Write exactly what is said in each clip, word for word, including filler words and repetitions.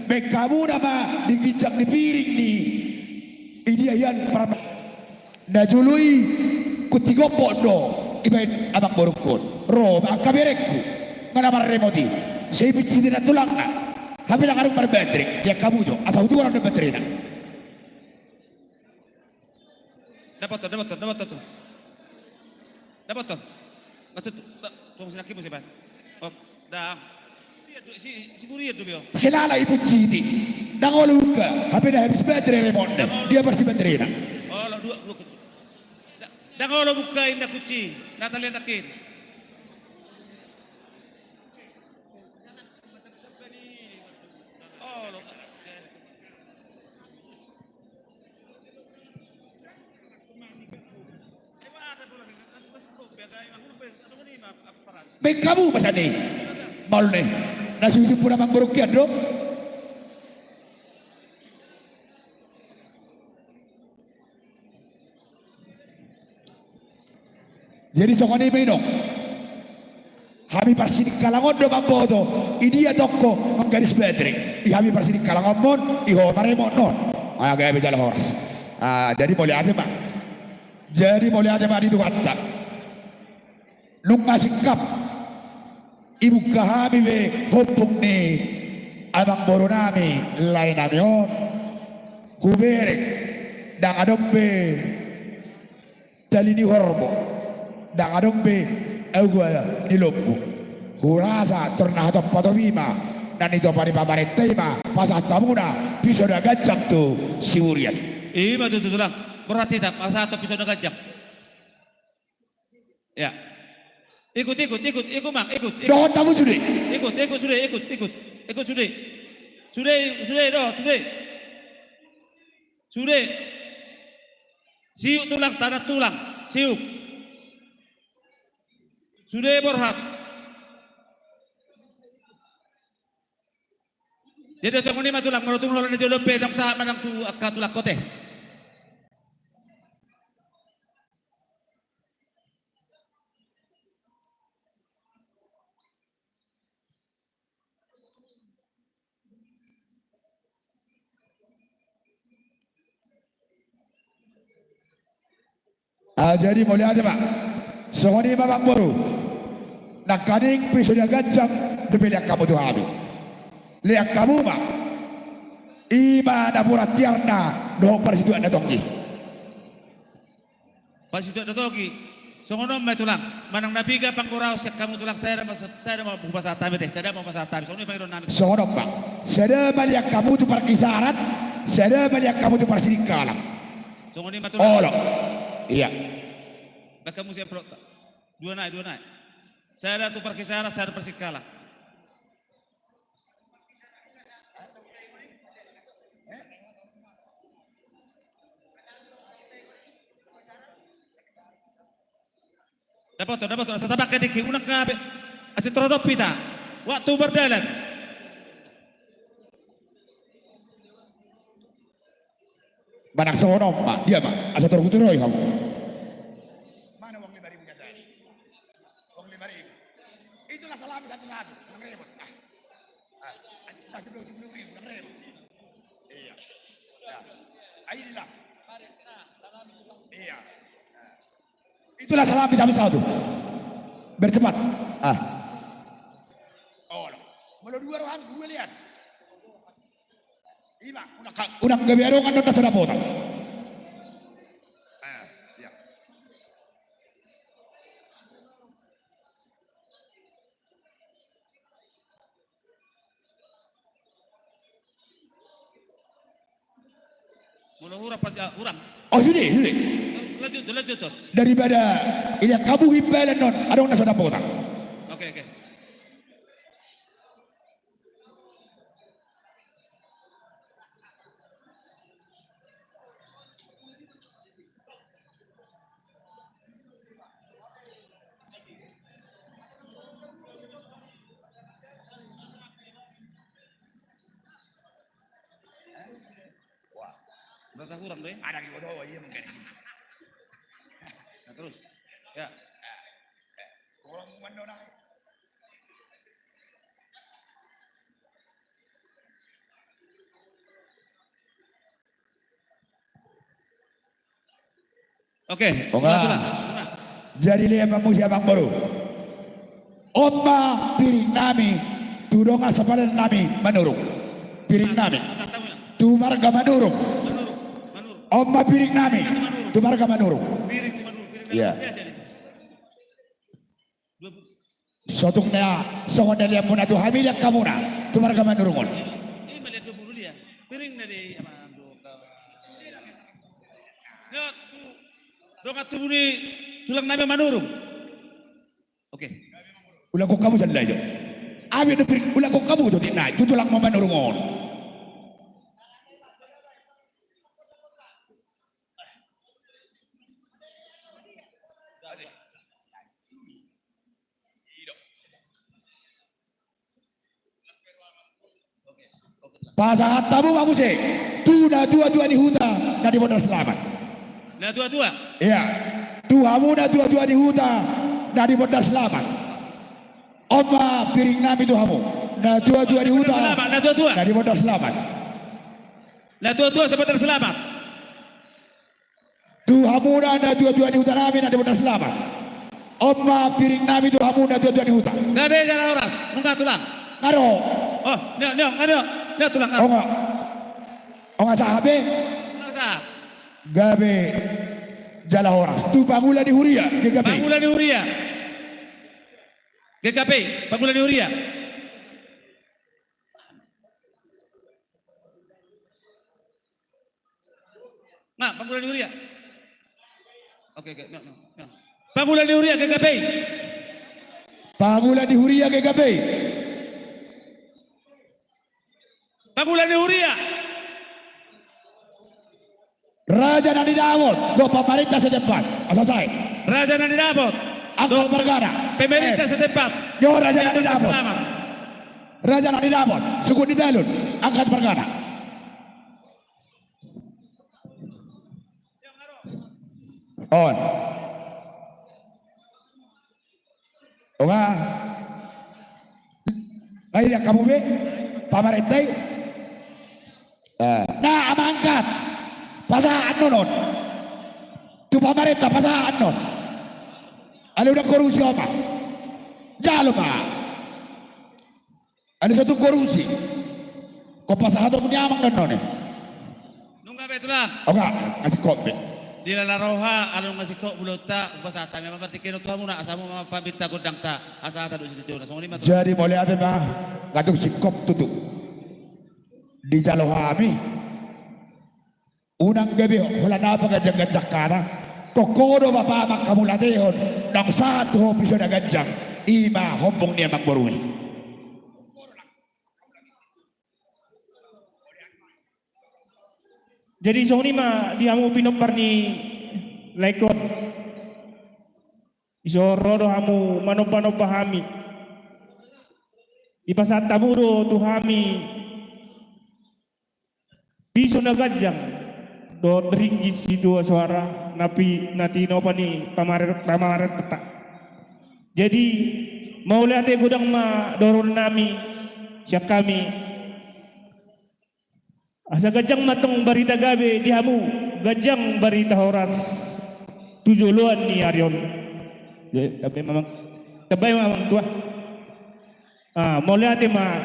Baen hamu nama di ginjang ni piring ni, i dia hian parma-, na jolo i kunci gompok do, dibaen amang borungkon. Ro ma angka berengku, nga na marremot i. Sai pinsitina tulangna. Hape ndang adong marbatre, dibaen hamu jo, asa hutuhor do batrena. Dapothon, dapothon, dapothon tu. Dapothon. Maksud tu, da, tong sinaki musi ban. Oh, da. Si, si Burian do beo. Selala i kunci i. Ndang olo buka, hape na habis batre remotna. Dia parsi batrena. Olo, dua, dua kunci. Da, ndang olo buka inna kunci. Natalia nakin. Olo. Baen hamu ma sani. Maol ne. Na siusup puna amang borungkian do. Jadi songon i ma inong. Hami parsiningkalangon do mamboto, i dia tongko manggadis batre. I hami parsiningkalangonmon, i ho maremotnon. Ah, gabe jala horas. Ah, jadi mauliate ma. Jadi mauliate ma di Tuhanta. Nunga singkap. Ibuka hami be hompung ni amang boru nami, lae nami on. Hubereng. Ndang adong be tali ni horbo, ndang adong be augua ni lombu. Hurasa tor na hatop-hatop i ma, na nitopa ni pamarenta i ma, pasahat hamuna piso na ganjang tu si Burian. I ma tutu tulang, borhat hita, pasahat piso na ganjang. Ya. Ikut, ikut, ikut, ikut, Mang, ikut, ikut. Dohot hamu sude. Ikut, ikut, sude, ikut, ikut. Ikut, sude. Sude, sude, dohot, sude. Sude. Siuk tulang, tangan tulang. Siuk. Sude borhat. Jadi songon i ma tulang, molo tung holan na jolo pe, ndang sahat manang tu angka tulang kote. Ah, jadi mauliate ma. Songon i ma amang boru. Nangkaning piso na ganjang dope lean hamu tu hami. Lean hamu ma. I ma na burat tiarna dohot parsituak na tonggi. Parsituak na tonggi. Songon on ma tulang. Manang na piga panggoraon sian hamu tulang, sada ma, sada ma hupasahat hami, sada ma hupasahat hami. Songon i pangidoan nami. Songon on ma. Sada ma lean hamu tu parkisaran, sada ma lean hamu tu parsiningkalan. Songon i ma tulang. Olo. Iya. Baen hamu sian amplopta. Dua nai, dua nai. Sada tu parkisaran, sada parsiningkalan. Dapothon, dapothon, asa tabangke tingki, unang gabe. Asa torop hita. Waktu berjalan. Manang songon on ma, dia ma, asa torop hutoroi hamu. Mana uang lima ribu jatah ni? Uang lima ribu. Itulah salami satu-satu, enam ribu. Ah. Ah, kasih dua puluh ribu, enam ribu. Iya. Ya. Ah, inilah. Iya. Ah. Itulah salami satu-satu. Bercepat. Ah. Olo. Molo dua rohangku, dua lean. Ima, unang ka-, unang gabe adong annon na so dapotan. Ah, iya. Molo hurang panja-, hurang. Oh, sude, sude. Lanjut, lanjut, tuh. Daripada ilean hamu imbalan on, adong na so dapotan. Oke, oke. Wah. Berarti kurang deh. Ada di bawah, iya, mungkin. Nah, terus. Ya. Kurang mana, nah. Oke, Onga. Tulang, tulang. Jadi lehon ma muse, Amangboru. On ma piringnami tu dongan sapalennami Manurung. Piringnami tu marga Manurung. On ma piringnami tu marga Manurung. Iya. Sotung na songon na lehonmuna tu hami, lehon hamuna tu marga Manurung on. Ima lehon dua pulu dia. Piring na di ama, ando, ka. Lehon tu dongan tubu ni tulang nami Manurung. Oke. Ulakhon hamu sandai jo. Abi do piring, ulakhon hamu jo tinai tu tulang Manurung on. Pasahat hamu ma muse tu natuatua ni huta na di Bondan Selamat. Natuatua? Iya. Tu hamu natuatua ni huta na di Bondan Selamat. On ma piringnami tu hamu natuatua ni huta na di Bondan Selamat. Natuatua se Bondan Selamat. Tu hamuna natuatua ni huta nami na di Bondan Selamat. On ma piringnami tu hamu natuatua ni huta. Gabe jala horas, nunga tulang. Nga ro. Oh, nio, nio, nga nio, nio tulang, nga ro. Onga. Onga sahat be. Onga sahat. Gabe jala horas. Tu pangula ni huria, G K P. Pangula ni huria. G K P, pangula ni huria. Nga, pangula ni huria. Oke, oke, no, no, no. Pangula ni huria, G K P. Pangula ni huria, G K P. Pangula ni huria. Raja na nidapot dohot pamarenta setempat. Asa sae. Raja na nidapot. Angka pargana. Pamarenta setempat. Yo, raja na nidapot. Selamat. Raja na nidapot. Suku ni Talun. Angka pargana. On. Onga. Nga i, lehon hamu be pamarenta i. Na amangkat, pasahat annon on. Tu pamarenta pasahat annon. Alai unang korusi ho ma. Jalo ma. Alai so tung korusi, ingkon pasahatonmu ni amang do annon i. Nunga be tulang. Onga, nga singkop be. Dilala roha, alai nunga singkop bulonta, hupasahat hami ma partingkian on tu hamuna, asa hamu ma paminta gondangta, asa hata do sititiona, songon i ma tulang. Jadi mauliate ma, nga tung singkop tutu. Dijalo hami. Unang gabe holan na paganjangganjang hata. Ingkon ho do bapa manghamauliatehon, naung sahat tu ho piso na ganjang, i ma hombong ni amangboru i. Jadi songon i ma di hamu pinompar ni laengkon. Dison ro do hamu manombanomba hami. Dipasahat hamu do tu hami piso na ganjang dohot ringgit sitio soara na pi-, na tinopa ni pamare-, pamarenta. Jadi mauliate godang ma dohonon nami sian hami. Asa ganjang ma tong barita gabe di hamu, ganjang barita horas tu joloan ni ari on. Tambai ma amang, tambai ma amang tua. Ah, mauliate ma.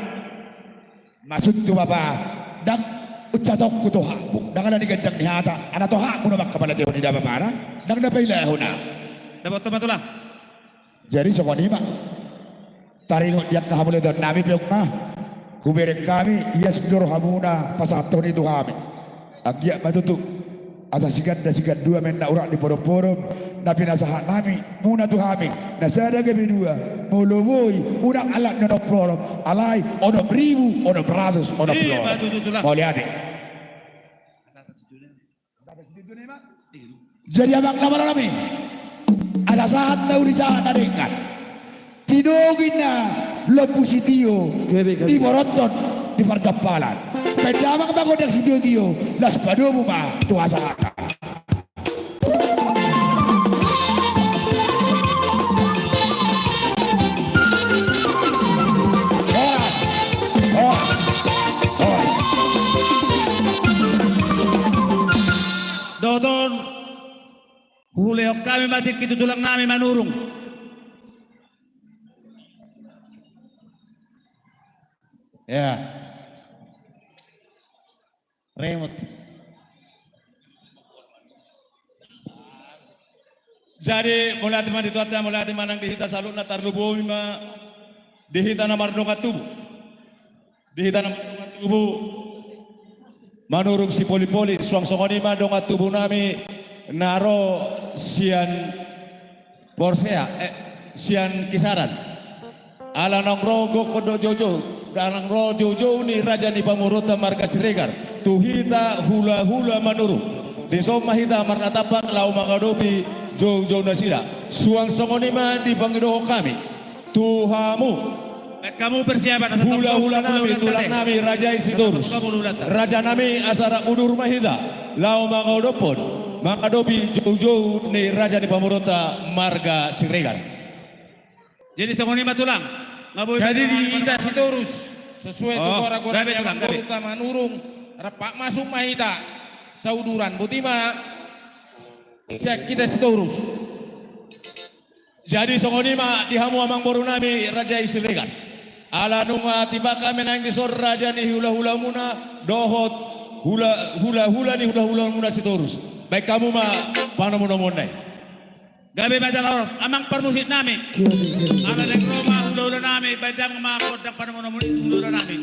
Maksudhu bapa, ndang ucatonku tohapmu, ndang ala ni ganjang ni hata, ala tohapmu na manghamauliatehon i da bapa na, ndang na pailahon. Dapot ma tulang. Jadi songon i ma. Taringot di angka hamauliateon nami pe on ma. Hubereng hami, ias do rohamuna pasahathon i tu hami. Anggiat ma tutu. Asa siganda sigandua ma inna urat ni podompodom na pinasahat nami, muna tu hami. Na sada gabe dua. Molo boi, unang alat ni onom pulu onom. Alai, onom ribu, onom ratus, onom pulu onom. Ima tutu tulang. Mauliate. Jadi amang na malo nami, asa sahat na uli sahat na denggan. Tinogi na lombu sitio, gabe, gabe, diboronton di parjampalan. Baen damang ma gondang sitiotio, laos padomu ma tu hasahatan. Horas, horas, horas. Dohot on. Gabe ma tingki tu tulang nami Manurung. Ya. Remote. Jadi, mauliate ma di Tuhanta, mauliate ma nang di hita saluhutna, tarlumobi ma di hita na mardongan tubu. Di hita na mardongan tubu Manurung Sipoli-poli, suang songon i ma dongan tubu nami na ro sian Porsea, eh, sian Kisaran. Ala naung ro gokhon dohot joujou, ala naung ro joujou ni raja ni pamoruonta marga Siregar tu hita hula-hula Manurung. Dison ma hita marnatampak laho mangadopi joujou nasida. Suang songon i ma dipangidohon hami tu hamu, baen hamu persiapan, hula-hula nami, tulang nami, raja i Sitorus, raja nami, asa rap udur ma hita laho mangadophon, mangadopi joujou ni raja ni pamoruonta marga Siregar. Jadi songon i ma tulang. Jadi di hita Sitorus, sesuai tu gora-gora ni amangborunta Manurung, rap masuk ma hita sauduran. Boti ma sian hita Sitorus. Jadi songon i ma di hamu amangboru nami raja i Siregar. Ala nunga timbang hami nang dison raja ni hula-hulamuna dohot hula-hula ni hula-hulamuna Sitorus. Baen hamu ma panomu-nomuonna i. Gabe ma jala horong, amang parmusik nami. Ala naeng ro ma hula-hula nami, baen damang ma gondang panomu-nomu ni hula-hula nami.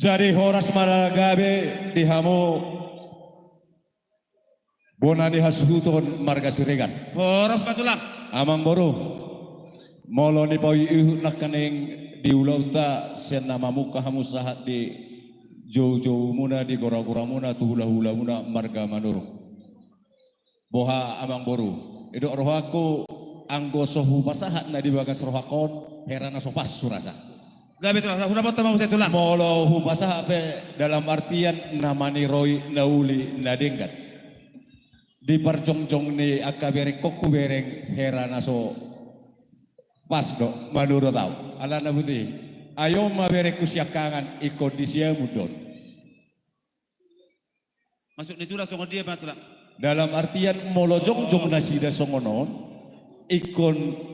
Jadi horas ma gabe di hamu bona ni hasuhuton marga Siregar. Horas ma tulang. Amangboru, molo nipaihut nangkaning di ulaonta sian na mamungka hamu sahat di joujoumuna, di goragoramuna, tu hulahulamuna marga Manurung. Boha amangboru, didok rohangku, anggo so hupasahat na di bagas rohangkon, hera na so pas hurasa. Gabe tulang, hula-hula, molo hupasahat pe dalam artian na maniroi na uli na denggan, di parjongjong ni angka berengkon hubereng, hera na so pas do manurut au. Alana botima, ai on ma berengku siangkangan, ingkon di siamun do on. Maksud ni tulang songon dia ma tulang? Dalam artian molo jongjong nasida songon on, ingkon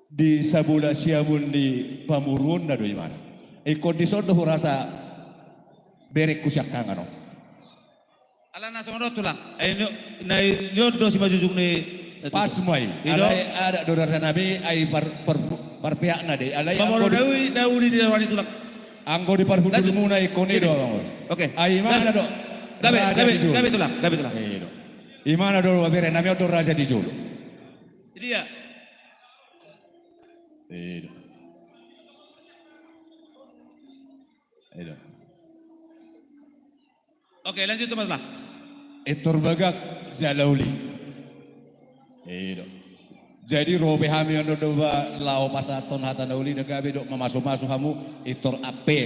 di sabola siamun ni pamoruonna do imana. Ingkon dison do hurasa berengku siangkangan on. Alana songon on tulang. Ai ni, na i, ni on do simanjujung ni. Pas ma i. Alai adat do di raja nami, ai par, par, parpeakna do i. Alai anggo di, na uli di roha ni tulang. Anggo di parhundulmuna ingkon i do. Oke. Ai imana do. Gabe, gabe, gabe tulang, gabe tulang. I do. Imana do bere nami on do raja di jolo. Dia. I do. I do. Oke, lanjut tu Mas lah. Pintor bagak jala uli. I do. Jadi ro pe hami on do ba laho pasahathon hata na uli, na gabe do mamasumasu hamu, pintor ampe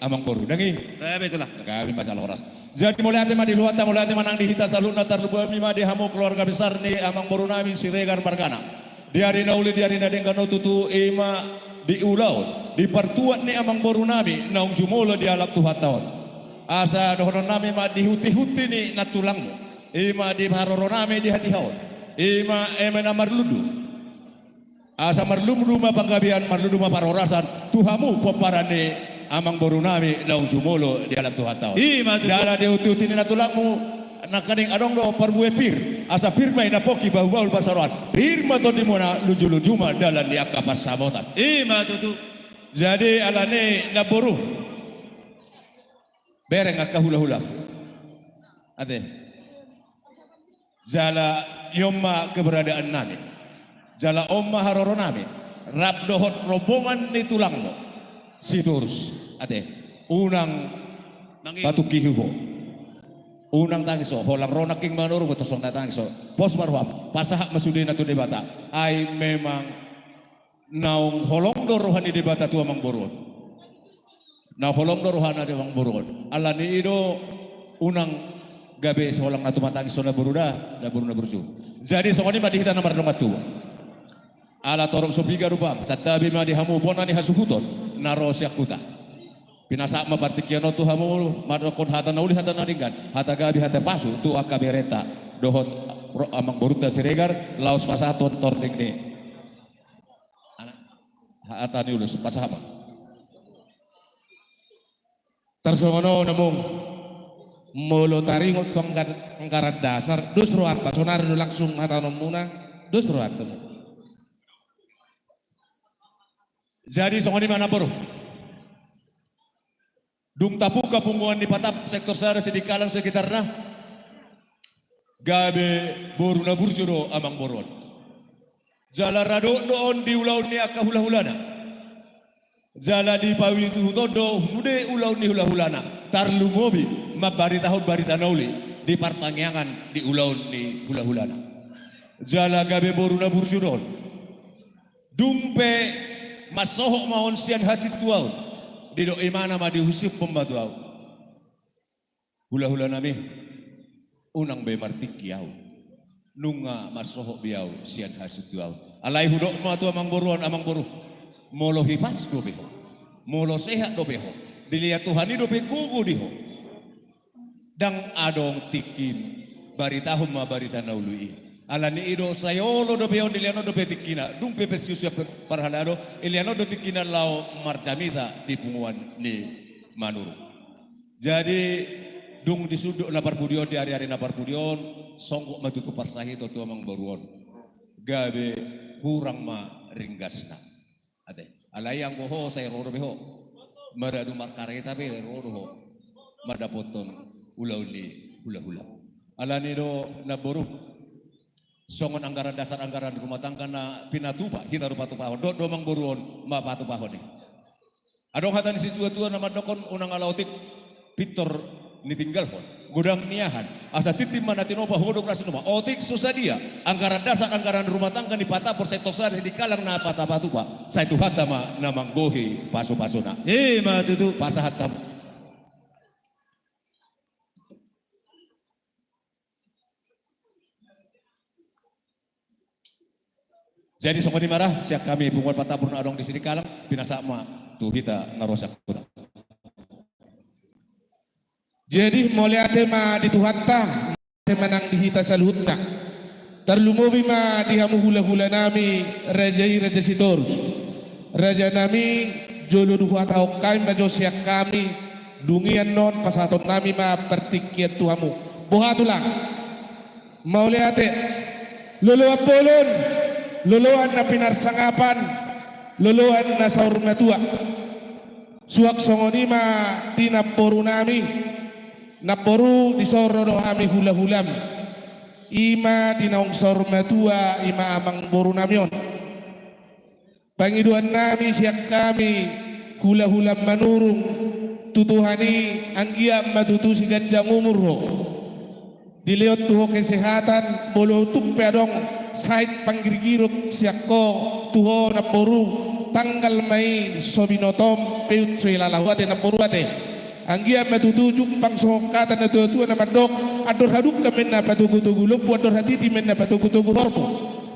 amangboru. Dang i? Gabe tulang. Gabe ma jala horas. Jadi mauliate ma di Tuhanta, mauliate ma nang di hita saluhutna, tarlumobi ma di hamu keluarga besar ni amangboru nami Siregar margana. Di ari na uli, di ari na denggan on tutu, i ma di ulaon, di partuat ni amangboru nami naung jumolo di alap Tuhanta on. Asa dohonon nami ma di hutihutih ni nantulangmu, i ma di haroro nami di hatiha on, i ma eme na marlundu. Asa marlundu ma panggabean, marlundu ma parhorasan tu hamu pomparan ni amangboru nami naung jumolo di alap Tuhanta on. I ma tutu. Jala di hutihutih ni nantulangmu nangkaning adong do parbue pir, asa pir ma i na pongki, bahulbahul pansaroan, pir ma tondimuna, lunjulunju ma dalan ni angka pansamotan. I ma tutu. Jadi alani namboru, bereng angka hulahula. Ate. Jala i on ma keberadaan nami. Jala on ma haroro nami. Rap dohot rombongan ni tulangmu Sitorus. Ate. Unang patungkihon ho. Unang tangis ho. Holan ro nangkin Manurung, tung so na tangis ho. Pos ma roham. Pasahat ma sudena tu Debata. Ai memang naung holong do roha ni Debata tu amangboru on. Naung holong do rohana di amangboru on. Alani i do unang gabe so holan na tumatangis ho namboru da, namboru na burju. Jadi songon i ma di hita na mardongan tubu. Ala torop so piga rupam, santabi ma di hamu bona ni hasuhuton na ro sian huta. Pinasahat ma partingkian on tu hamu, mandokkon hata na uli, hata na denggan, hata gabe, hata pasu tu angka berenta dohot ro-, amangborunta Siregar, laos pasahathon tording ni Hata ni ulos, pasahat ma. Tarsongon on amang. Molo taringot tu anggar-, anggaran dasar, dos rohanta, sonari do langsung hatahonon muna, dos rohanta. Jadi songon i ma na boru. Dung tabuka punguan ni Patap sektor sada Sidikalang sekitarna, gabe boru na burju do amang boru on. Jala radot do on di ulaon ni angka hulahulana. Jala dipaihutihut on do sude ulaon ni hulahulana. Tarlumobi mambaritahon barita na uli di partangiangan di ulaon ni hulahulana. Jala gabe boru na burju do on. Dung pe mansohot ma on sian hasintuaon, didok imana ma, dihusihon ma tu ahu. Hulahulanami, unang be martingki ahu. Nunga mansohot be ahu sian hasintuaon. Alai hudok ma tu amang boru on, amang boru. Molo hipas dope ho. Molo sehat dope ho. Dilehon Tuhan i dope gogo di ho. Ndang adong tingkim, baritahon ma barita na uli i. Alani i do sai olo dope on, dilehon on dope tingkina. Dung pe pensiun sian parhalado, dilehon on do tingkina laho marjamita di punguan ni Manurung. Jadi, dung disundut na parpudi on, di ariari na parpudi on, songgop ma tutu parsahiton tu amang boru on. Gabe hurang ma ringgasna. Ate, alai anggo ho sai ro dope ho. Maradu markareta pe ro do ho. Mandapothon ulaon ni hulahula. Alani do na boru. Songon anggaran dasar anggaran rumah tangga na pinatupa, hita do patupahon. Dohot do amang boru on ma patupahon i. Adong hata ni situatua na mandokhon, unang ala otik pintor ni tinggalhon, godang ni ahan. Asa tintin ma na tinopa, hugodang na sinuma. Otik so sadia anggaran dasar anggaran rumah tangga ni Patap sektor sada Sidikalang na patupatupa, sai Tuhanta ma na manggohi pasupasuna. Ima tutu. Pasahat hamu. Jadi songon i ma ra sian hami punguan Patap na adong di Sidikalang, pinasahat ma tu hita na ro sian huta. Jadi mauliate ma di Tuhanta, mauliate ma nang di hita saluhutna. Tarlumobi ma di hamu hulahulanami, raja i Raja Sitorus. Rajanami, jolo dihatahon hami ma jo sian hami, dung i annon pasahatonnami ma partingkian tu hamu. Boha tulang? Mauliate. Loloan bolon, loloan na pinarsangapan, loloan na saur matua. Suang songon i ma di namborunami, namboru, dison ro do hami hulahulam. I ma di naung saur matua, i ma amangborunami on. Pangidoannami sian hami hulahulam Manurung tu Tuhan i, anggiat ma tutu siganjang umur ho. Dilehon tu ho kesehatan, molo tung pe adong sait panggirgiruk sian ho tu ho namboru, tanggal ma i so binotom, pehut so ilala ho ate namboru ate. Anggiat ma tutu jumpang songon hata ni natuatua na mandok, andor hadungka ma inna patogutogu lombu, andor hatiti ma inna patogutogu horbo.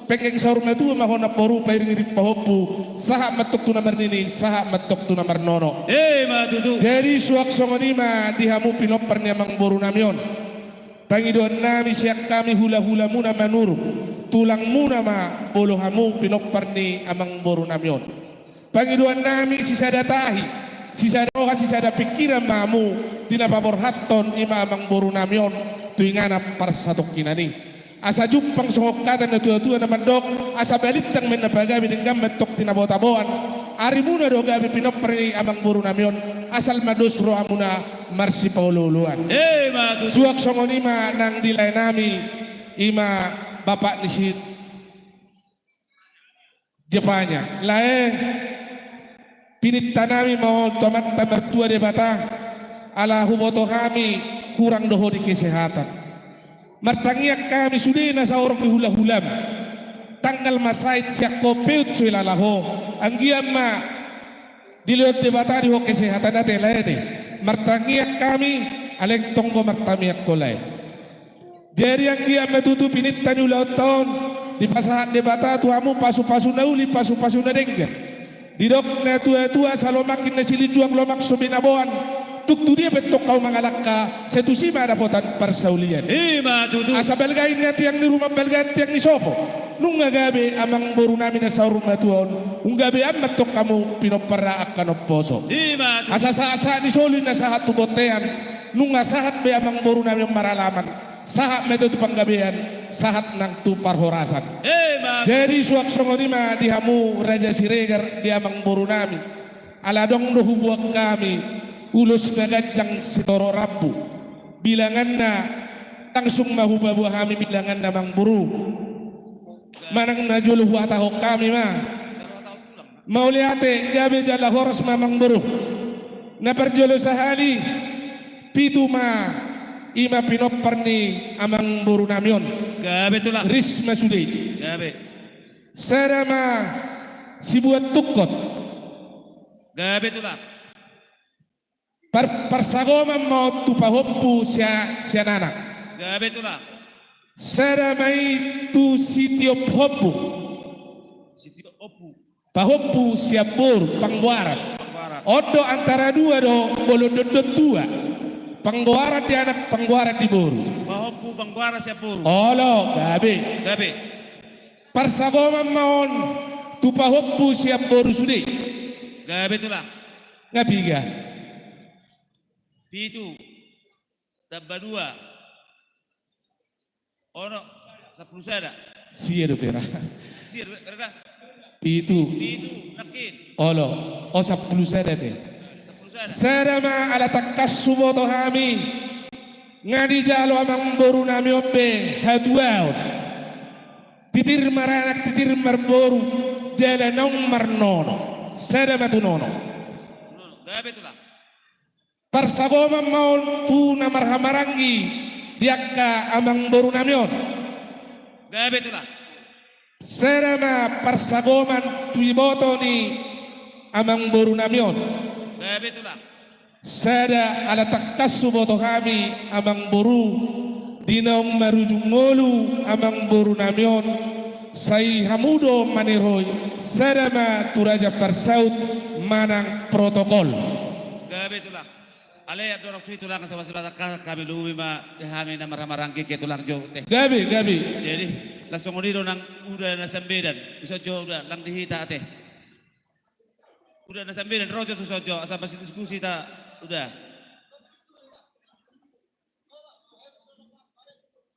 Penggeng saur matua ma ho namboru, pairingiring pahompu, sahat ma antong tu na marnini, sahat ma antong tu na marnono. Ima tutu. Jadi suang songon i ma di hamu pinompar ni amangborunami on. Pangidoannami sian hami hulahulamuna Manurung, tulangmuna ma molo hamu pinompar ni amangborunami on. Pangidoannami sisada tahi, sisada roha, sisada pingkiran ma hamu di na paborhathon i ma amangborunami on tu inganan parsatongkinan i. Asa jumpang songon hata ni natuatua na mandok, asa balintang ma inna pagabe, denggan ma antong tinabotaboan. Arimuna do gabe pinompar ni amangborunami on, asal ma dos rohamuna marsipaolooloan. Ima tutu. Suang songon i ma nang di laenami, i ma bapak ni si Jepanya. Lae, pinintanami ma on tu Amanta Martua Debata, ala huboto hami hurang do ho di kesehatan. Martangiang hami sude na saor ni hulahulam. Tanggal ma sait sian ho, pehut so ilala ho. Anggiat ma dilehon Debata di ho kesehatan ate lae ate. Martangiang hami, alai tong do martangiang ho lae. Jadi anggiat ma tutu pininta ni ulaonta on, dipasahat Debata tu hamu pasupasu na uli, pasupasu na denggan. Didok natuatua, asa lomak inna silinjuang, lomak so binaboan. Tung tu dia pe antong hamu mangalangka, sai tusi ma dapotan parsaulian. Ima tutu. Asa balga inna tiang ni ruma, balga tiang ni sopo. Nunga gabe amangborunami na saur matua on, nunga gabe an ma antong hamu pinomparna angka na umposo. Ima tutu. Asa sahatsahat ni solu inna sahat tu bontean. Nunga sahat be amangboru nami on maralaman, sahat ma tu panggabean, sahat nang tu parhorasan. Jadi suang songon i ma di hamu Raja Siregar, di amangboru nami. Ala adong do huboan hami ulos na ganjang sitorop rambu. Bilanganna, langsung ma hupaboa hami bilanganna amangboru. Manang na jolo huhatahon hami ma. Mauliate, gabe jala horas ma amangboru. Na parjolo sahali, pitu ma i ma pinompar ni amangboru nami on. Gabe tulang. Ris ma sude. Gabe. Sada ma sibuat tungkot. Gabe tulang. Par-, parsagoman ma on tu pahompu sia-, sian anak. Gabe tulang. Sada ma i tu sitiop hompu. Sitiop hompu. Pahompu sian boru, panggoaran. Panggoaran. On do antara dua do, molo dondon tua. Panggoaran di anak, panggoaran di boru. Pahompu, panggoaran sian boru. Olo, gabe. Gabe. Parsagoman ma on tu pahompu sian boru sude. Gabe tulang. Nga piga? Pitu. Tamba dua. Ono. Sampulu sada. Sia do pera. Sia do pera. Pitu. Pitu. Nangkin. Olo. O, sampulu sada te. Sampulu sada. Sada ma ala tangkas huboto hami. Nga dijalo amangboru nami on be hatuaon. Titir maranak, titir marboru, jala naung marnono. Sada ma tu nono. Gabe tulang. Parsagoman ma on tu na marhahamaranggi di angka amangboru nami on. Gabe tulang. Sada ma parsagoman tu iboto ni amangboru nami on. Gabe tulang. Sada ala tangkas huboto hami amangboru, di naung marujung ngolu amangboru nami on, sai hamu do maniroi, sada ma tu raja parsaut manang protokol. Gabe tulang. Ale, andorang suhi tulang, sama-sama hami luhut ma di hami na marhahamaranggi ke tulang jo te. Gabe, gabe. Jadi, laos songon i do nang uda na sambedan. Bisa jo uda, lang di hita ate. Uda na sambedan, ro jo tu son jo, asa pasidiskusi ta, uda.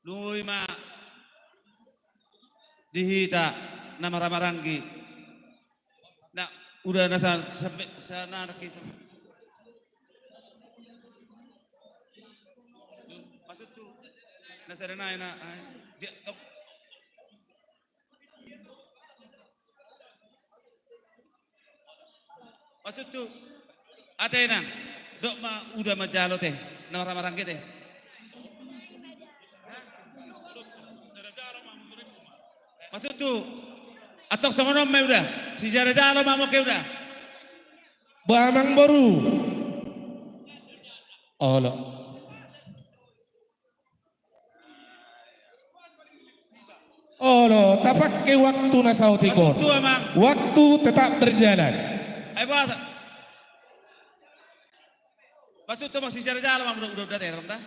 Luhut ma di hita na marhahamaranggi. Na, uda na sa-, sambe-, sana kita. Maksud tu, na sada nai na, ai, je-, tok. Maksud tu, ate na, dok ma uda manjalo te, na marhahamaranggi te. Maksud tu, antong songon on ma uda, sijalo-jalo ma mungkin uda. Ba amangboru. Olo. Olo, tapake waktu na saotik on. Maksud tu, amang. Waktu tetap berjalan. Ai, boasa. Maksud tu, amang, sijalo-jalo ma, uda, uda, uda, uda.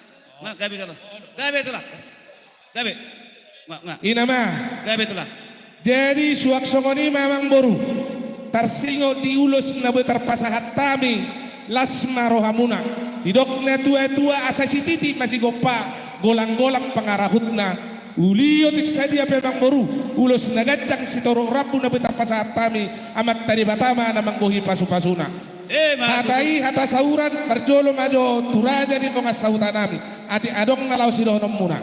Nga, gabe, gabe. Gabe, tulang. Gabe. Nga, nga. Ina ma. Gabe, tulang. Jadi, suang songon i ma amangboru. Tarsingot di ulos na boi tarpasahat hami, las ma rohamuna. Didok na tua-tua asa sititi ma sigompa, golang-golang pangarahutna. Uli otik sadia pe amangboru, ulos na ganjang sitorop rambu na boi tarpasahat hami, Amanta Debata ma na manggohi pasu-pasuna. Hata i hata sahuran, parjolo ma jo tu raja ni dongan sahuta nami, atik adong na laho sidohononmuna.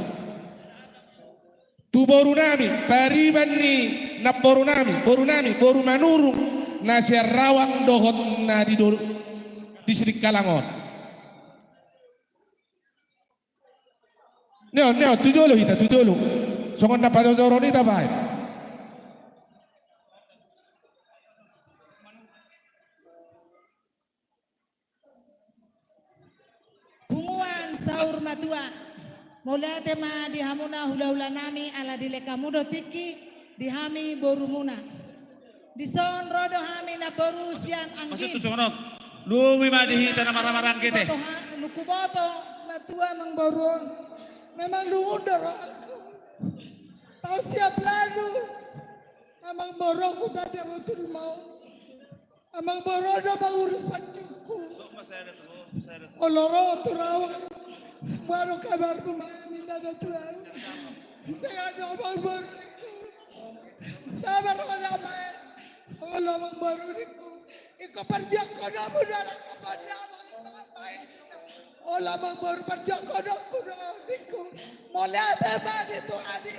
Tu boru nami, pariban ni namboru nami, boru nami, boru Manurung, na sian Rawang dohot na di do-, di Sidikalang on. Neo, neo, tu jolo hita, tu jolo. Songon na pajojoron hita baen. Punguan saur matua, mauliate ma di hamuna hula-hula nami ala dilehon hamu do tingki di hami borumuna. Dison ro do hami namboru sian Anggim. Maksud tu songon on. Luhut ma di hita na marhahamaranggi te. Huboto, huboto matua amangboru on. Memang lungun do rohangku. Tahu siap lalu. Amangboru, hutanda botul mau. Amangboru do mangurus pancingku. Olo ro tu Rawang. Boha do kabarmu ma, ninna do tu ahu. Sai adong amangboru ningku. Sabar ho da ma. Olo amangboru ningku. Ingkon parjuangkononmu do anak amang da amang. Olo amangboru, parjuangkononku do ningku. Mauliate ma di Tuhan i.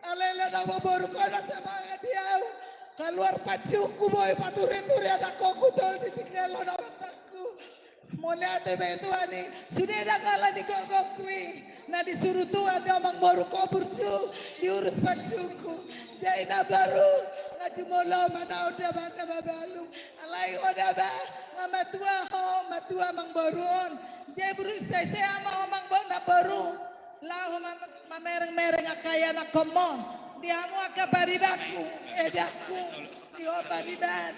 Alai na amangboru, ho do semangat di ahu. Kaluar pansungku, boi paturituri anakkonku, tolu ditinggalhon amantangku. Mauliate ma i Tuhan i. Sude ndang ala ni gogongku i. Na disuru Tuhan do amangboru ho burju, diurus pansungku. Jadi amangboru, nga jumolo ma na on da ma na mabalu. Alai ho da ma, nga matua ho, matua amangboru on. Jadi burju sesea ma ho amangboru, namboru. Laho mam-, mamerengmereng angka ianakhonmu. Di hamu angka paribanku, edangku, di ho pariban.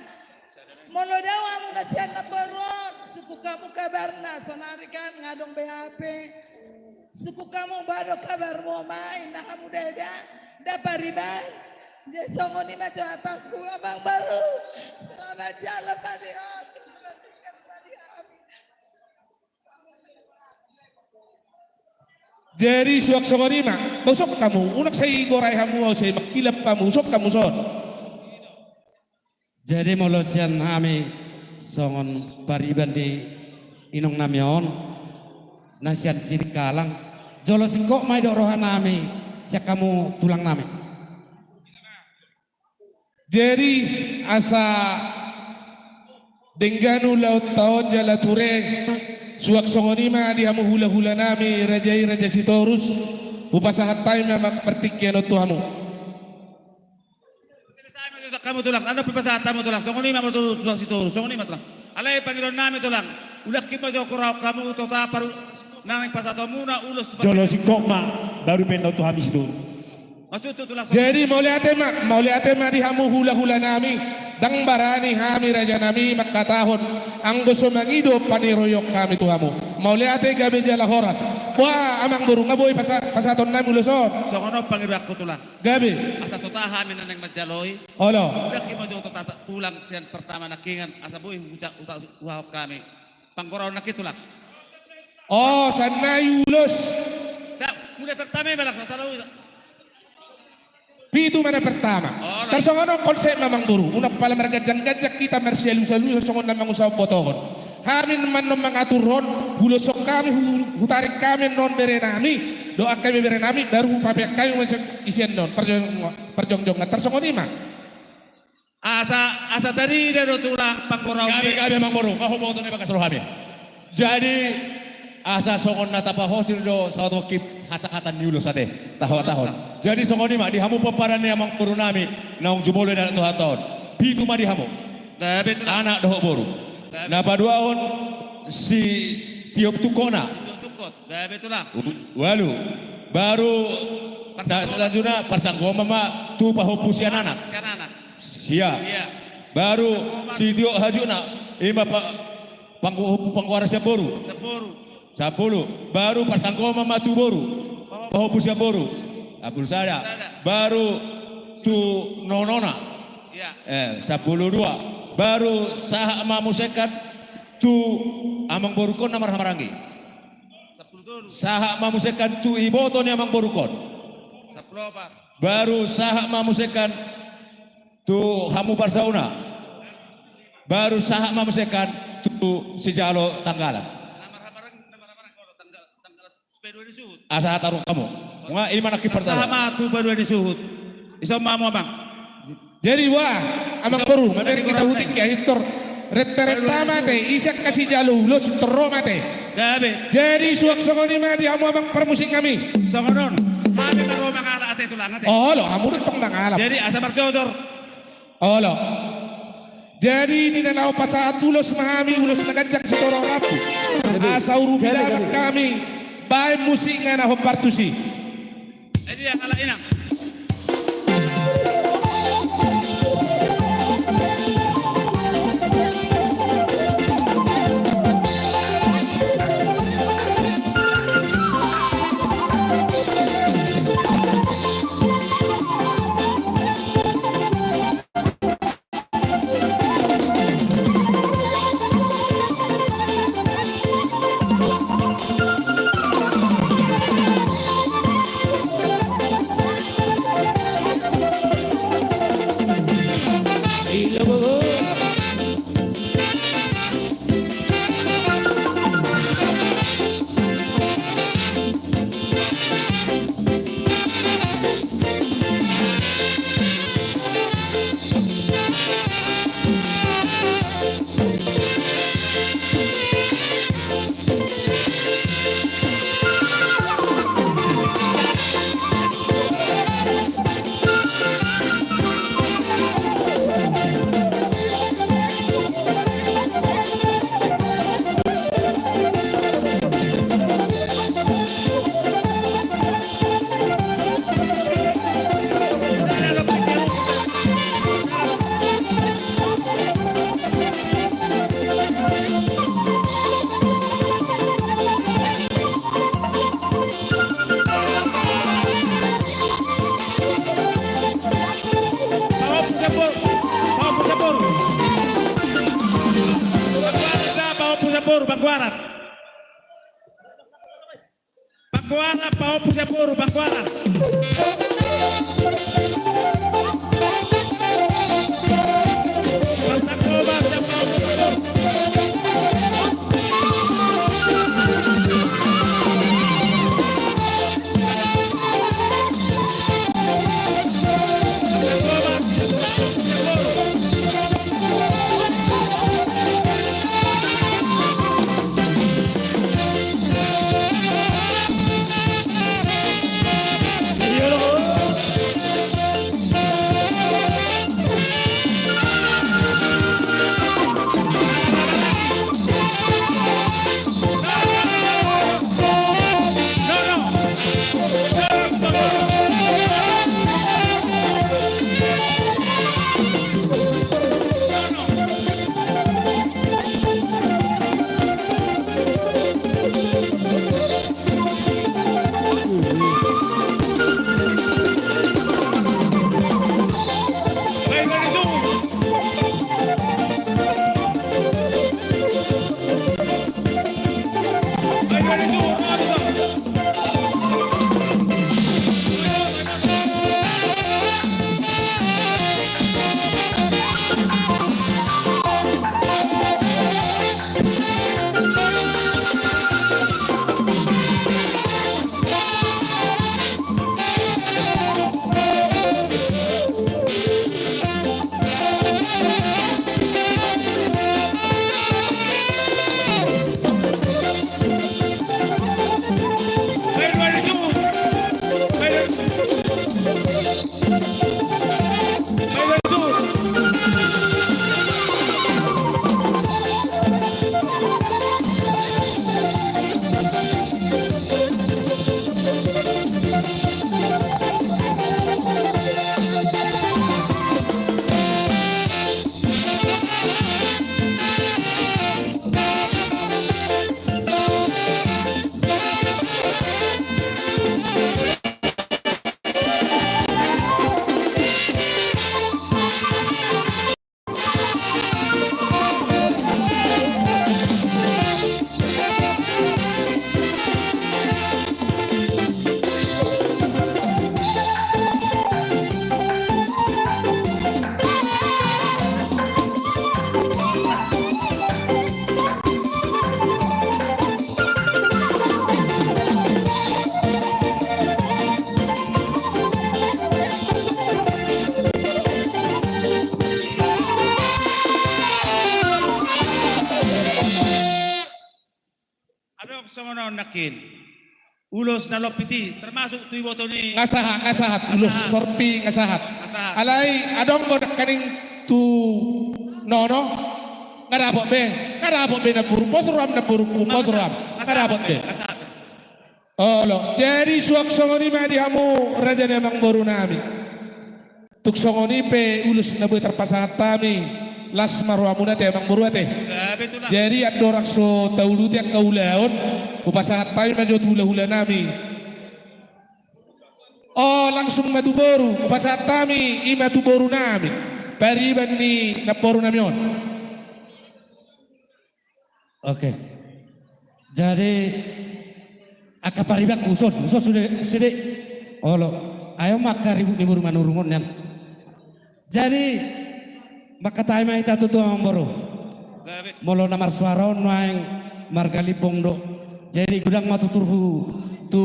Molo dao hamu na sian namboru on, sungkun hamu kabarna, saonari kan nga adong be H P. Sungkun hamu boha do kabarmu ma, ninna hamu da eda, da pariban. Jadi songon i ma jo hatangku amangboru. Selamat jalan ma di ho, selamat tinggal ma di hami. Jadi suang songon i ma, bosok hamu, unang sai gorai hamu ahu, sai mangkilap hamu, bosok hamu son. Jadi molo sian hami songon pariban ni inong nami on, na sian Singkalang, jolo singkop ma didok roha nami sian hamu tulang nami. Jadi asa denggan ulaonta on jala ture, suang songon i ma di hamu hulahula nami raja i, Raja Sitorus, hupasahat hami ma partingkian on tu hamu. Hamu tulang, anda pasahat hamu tulang, songon i ma tu tulang Sitorus, songon i ma tulang. Alai pangidoan nami tulang, ulahki ma jo hurahon hamu tota paru nang pasahatonmuna ulos tu. Jolo singkop ma, baru pe na tu hami Sitorus. Jadi mauliate ma, mauliate ma di hamu hulahula nami. Ndang barani hami raja nami mangkatahon anggo so mangido paniroion hami tu hamu. Mauliate, gabe jala horas. Boha amangboru, nga boi pasa-, pasahaton nami ulos on? Songon on pangidoanku tulang. Gabe. Asa tota hami na naeng manjaloi. Olo. Ulahki ma jo tota tulang sian pertama nangkiningan asa boi huta-, huta-, huhahon hami. Panggoraon nangkin tulang. O, sannari ulos. Da, mulai pertama i ma langsung salah ulos. Pitu ma na pertama. Tarsongon on konsep ma amangboru. Unang pala marganjangganjang hita marsialusalusa songon na mangusahon botohon. Hami ma annon mangaturhon, huloshon hami, hu-, hutarik hami annon bere nami, dohot angka ibebere nami, baru hupapeak hami ma isi annon parjong-, parjongjongna. Tarsongon i ma. Asa, asa tarida do tulang panggoraon. Gabe, gabe amangboru, nga huboto na i bagas rohami. Jadi asa songon na tapahohor do saotik hasahatan ni ulos ate, taho-, tahon. Jadi songon i ma di hamu pomparan ni amangboru nami naung jumolo i na tu hata on. Pitu ma di hamu. Gabe tulang. Anak dohot boru. Gabe. Na paduahon sitiop tungkotna. Tungkot. Gabe tulang. Ualu. Baru na selanjutna parsanggoman ma tu pahompu sian anak. Sian anak. Sia. Sia. Baru sitiop hajutna, ima pa-, panggo-, panggoaran sian boru. Sian boru. Sampulu. Baru parsanggoman ma tu boru. Pahompu sian boru. Sampulu sada. Sada. Baru tu nonona. Iya. Eh, sampulu dua. Baru sahat ma muse kan tu amangborungkon na marhahamaranggi. Sampulu tolu. Sahat ma muse kan tu iboto ni amangborungkon. Sampulu opat. Baru sahat ma muse kan tu hamu parsauna. Baru sahat ma muse kan tu sijalo tanggalan. Na marhahamaranggi, na marhahamaranggi, tanggal, tanggal supaya dua disuhut. Asa hataru hamu. Nga ima nangkin pertama. Sahat ma tu dua disuhut. Ison ma hamu amang. Jadi boha amangboru, mamereng hita hutingki, ahintor. Rentarenta ma ate, ise angka sijalo ulos, tor ro ma ate. Gabe. Jadi suang songon i ma di hamu amang parmusik nami. Songon on. Hami ma ro mangalap ate tulang ate. Olo, hamu do tong mangalap. Jadi asa marjojor. Olo. Jadi di na laho pasahat ulos ma hami, ulos na ganjang sitorop rambu. Asa urupi damang hami baen musik nga na hombar tusi. Panggoaran. Panggoaran, pahompu sian boru, Panggoaran. Panggoaran sian pahompu sian boru. Adong songon on nangkin. Ulos na lompit i, termasuk tu iboto ni. Nga sahat, nga sahat. Ulos sorpi nga sahat. Nga sahat. Alai adong do nangkaning tu nono. Nga dapot be. Nga dapot be namboru. Pos roham namborungku. Pos roham. Nga dapot be. Nga sahat. Olo, jadi suang songon i ma di hamu raja ni amangboru nami. Tung songon i pe ulos na boi tarpasahat hami, las ma rohamuna ate amangboru ate. Jadi andorang so tauluti angka ulaon, hupasahat hami ma jo tu hulahula nami. O, langsung ma tu boru, hupasahat hami i ma tu boru nami. Pariban ni namboru nami on. Oke. Jadi angka paribanku son, son sude, sude. Olo. Ai on ma angka ribut ni boru Manurung on nian. Jadi mangkatai ma hita tutu amangboru. Molo na marsuara on nuaeng marga Limbong do. Jadi godang ma tuturhu tu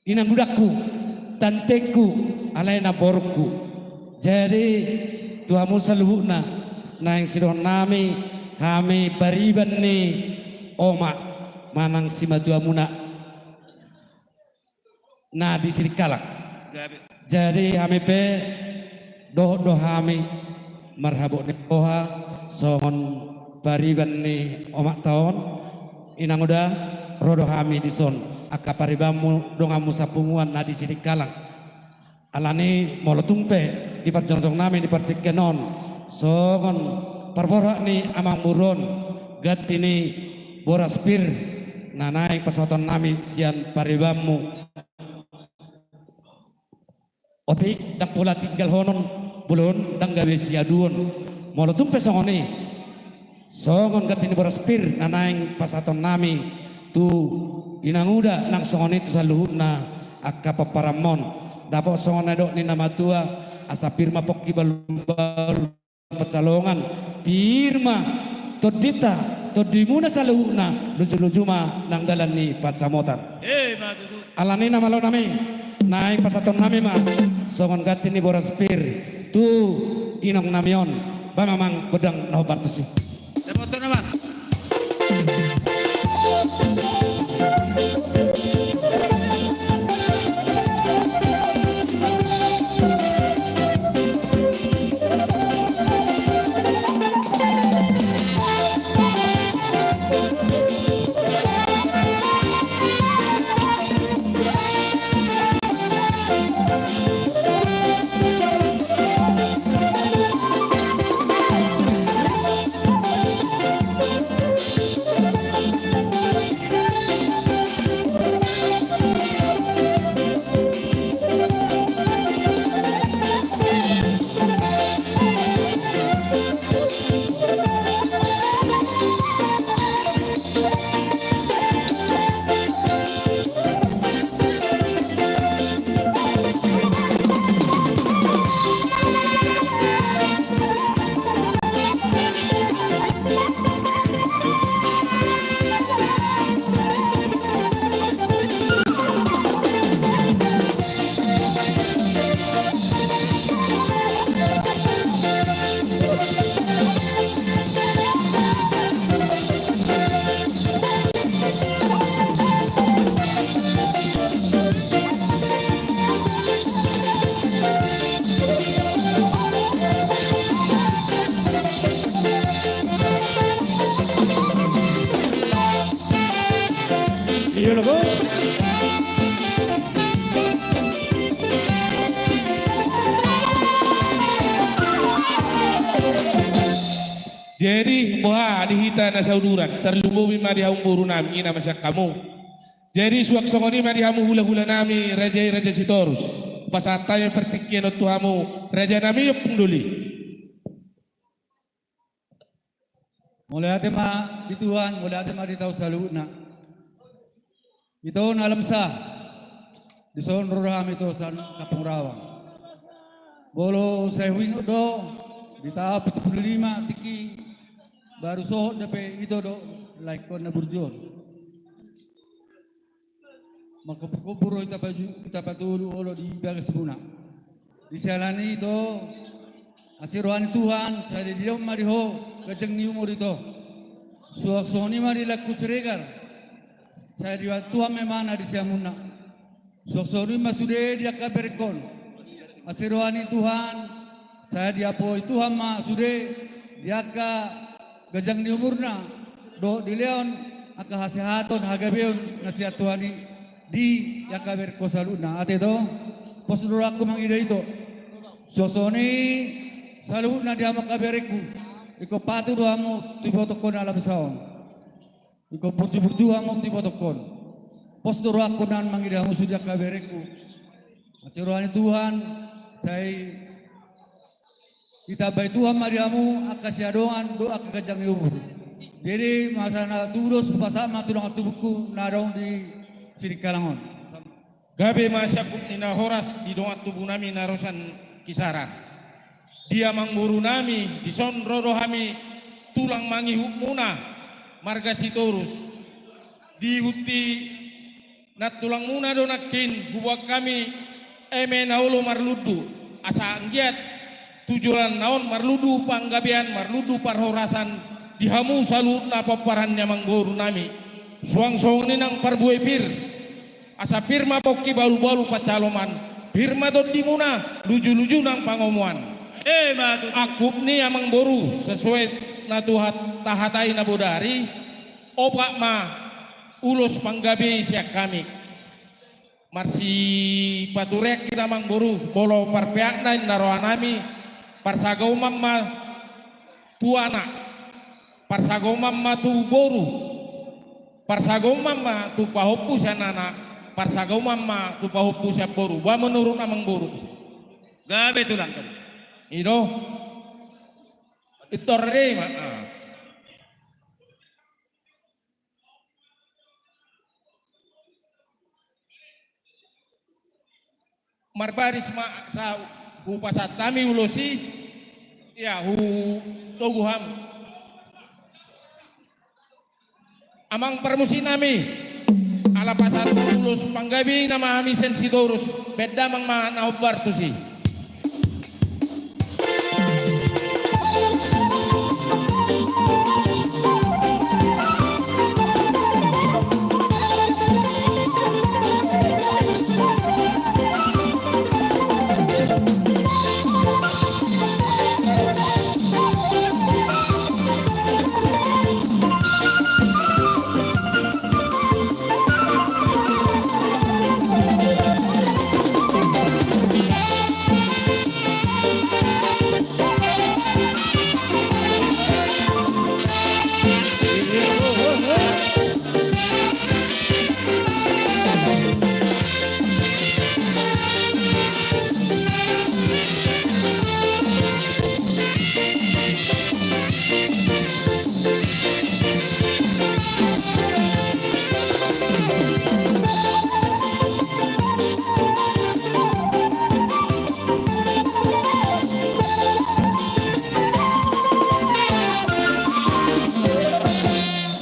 inang godangku, tantengku, alai namborungku. Jadi tu hamu saluhutna, naeng sidohonon nami, hami pariban ni omak manang simatuamuna na di Sidikalang. Jadi hami pe dohot do hami marhabot ni roha songon pariban ni omakta on. Inang uda, ro do hami dison angka paribanmu donganmu sapunguan na di Sidikalang. Alani molo tung pe di parjongjong nami di partingkian on songon parborhat ni amangboru on ganti ni boras pir na naeng pasahaton nami sian paribanmu. Otik ndang pola tinggalhonon, bolon ndang gabe siaduon. Molo tung pe songon i, Songon ganti ni boras pir na naeng pasahatonnami tu inanguda nang songon i tu saluhutna angka pomparanmon. Dapot songon na nidok ni na matua, asa pir ma pongki balu-balu pansalongan, pir ma tondinta, tondimuna saluhutna, luju-luju ma nang dalan ni pansamotan. Alani na malo nami, naeng pasahatonnami ma songon ganti ni boras pir tu inangnami on, ba mamang godang na hombar tusi. Jadi boha di hita na sauduran, tarlumobi ma di hamu boru nami, i na ma sian hamu. Jadi suang songon i ma di hamu hula-hula nami, raja i Raja Sitorus. Pasahat hami partingkian on tu hamu, raja nami Ompung Doli. Mauliate ma di Tuhan, mauliate ma di hita saluhutna. Ito na lam sa, dison ro do hami tu son Kampung Rawa. Molo sai huingot do, di taon pitu pulu lima tingki baru sohot dope ito do, lae ingkon na burju on. Mangkopur-kopur do hita paju-, hita patolu olo di bagasmuna. Di siala ni i ito, asa roha ni Tuhan, sai dilehon ma di ho ganjang ni umur ito. Suang songon i ma di laengku Siregar, sai dilehon Tuhan ma ibana di siamunna. Suang songon i ma sude di angka berengkon. Asa roha ni Tuhan, sai diapoi Tuhan ma sude di angka ganjang ni umurna, dohot dilehon angka hasehaton, hagabeon na sian Tuhan i di angka berengkon saluhutna. Ate ito, pos do rohangku mangida ito. Suang songon i saluhutna di hamu angka berengku, ingkon patu do hamu tu ibotongkon na lam sa on. Ingkon burju-burju hamu tu ibotongkon. Pos do rohangku nang mangida hamu sude angka berengku. Asa roha ni Tuhan, sai ditambai Tuhan ma di hamu angka siadongan dohot angka ganjang ni umur. Jadi masa na tudos hupasahat ma tu dongan tubungku na adong di Sidikalang on. Gabe ma siangkup ni na horas di dongan tubu nami na ro sian Kisaran. Di amangboru nami, dison ro do hami tulang mangihutmuna, marga Sitorus. Di huti nantulangmuna do nangkin huboan hami eme na olo marlundu, asa anggiat tu joloanna on marlundu panggabean, marlundu parhorasan di hamu saluhutna pomparan ni amangboru nami. Suang songon i nang parbue pir, asa pir ma pongki balu-balu pansalongan, pir ma tondimuna luju-luju nang pangomoan. Ima tutu. Angkup ni amangboru, sesuai na tu hat-, tahatai na bodari, opat ma ulos panggabe sian hami. Marsipaturean hita amangboru, molo parpeakna ninna roha nami, parsagauman ma tu anak, parsagauman ma tu boru, parsagauman ma tu pahompu sian anak, parsagauman ma tu pahompu sian boru. Boha menurut amangboru? Gabe tulang, gabe. I do. Pintor do i ma. Ah. Marbaris ma sa hupasahat hami ulos i, ia hutogu hamu. Amang parmusik nami, ala pasahat ulos panggabean nama hami sian Sitorus, baen damang ma na hombar tusi.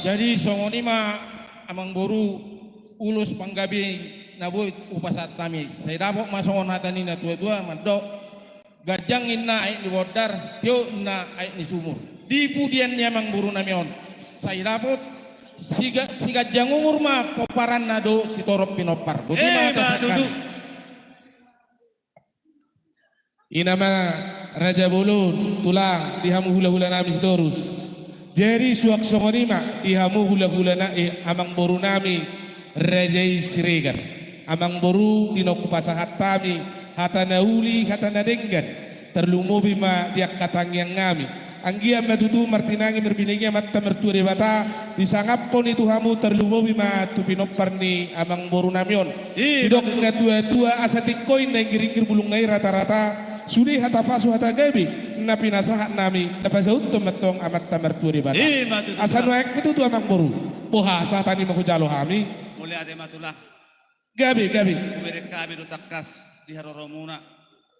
Jadi songon i ma, amang boru, ulos panggabean na boi hupasahat hami. Sai dapot ma songon hata ni na tua-tua mandok, ganjang ninna aek ni bondar, tio ninna aek ni sumur. Di pudian ni amang boru nami on, sai dapot siga-, siganjang umur ma pomparanna dohot sitorop pinompar. Boti ma. Eh, hata ma tutu. Sian hami. I ma raja bolon, tulang, di hamu hula-hula nami Sitorus. Jadi suang songon i ma di hamu hula-hula na, eh, amang boru nami, raja i Siregar. Amang boru, di naung hupasahat hami hata na uli, hata na denggan, tarlumobi ma di angka tangiang nami. Anggiat ma tutu martinangi marbinege Amanta Martua Debata, disangaphon i tu hamu, tarlumobi ma tu pinompar ni amang boru nami on. Didok na tua-tua, asa tingko i na inggir-inggir, bulungna i rata-rata. Sude hata pasu, hata gabe na pinasahat nami, na pasauthon ma antong Amanta Martua Debata. Asa nuaeng pe tutu, amang boru, boha sahatan i ma hujalo hami. Mauliate ma, tulang. Gabe, gabe. Hubereng hami do tangkas di haroromuna.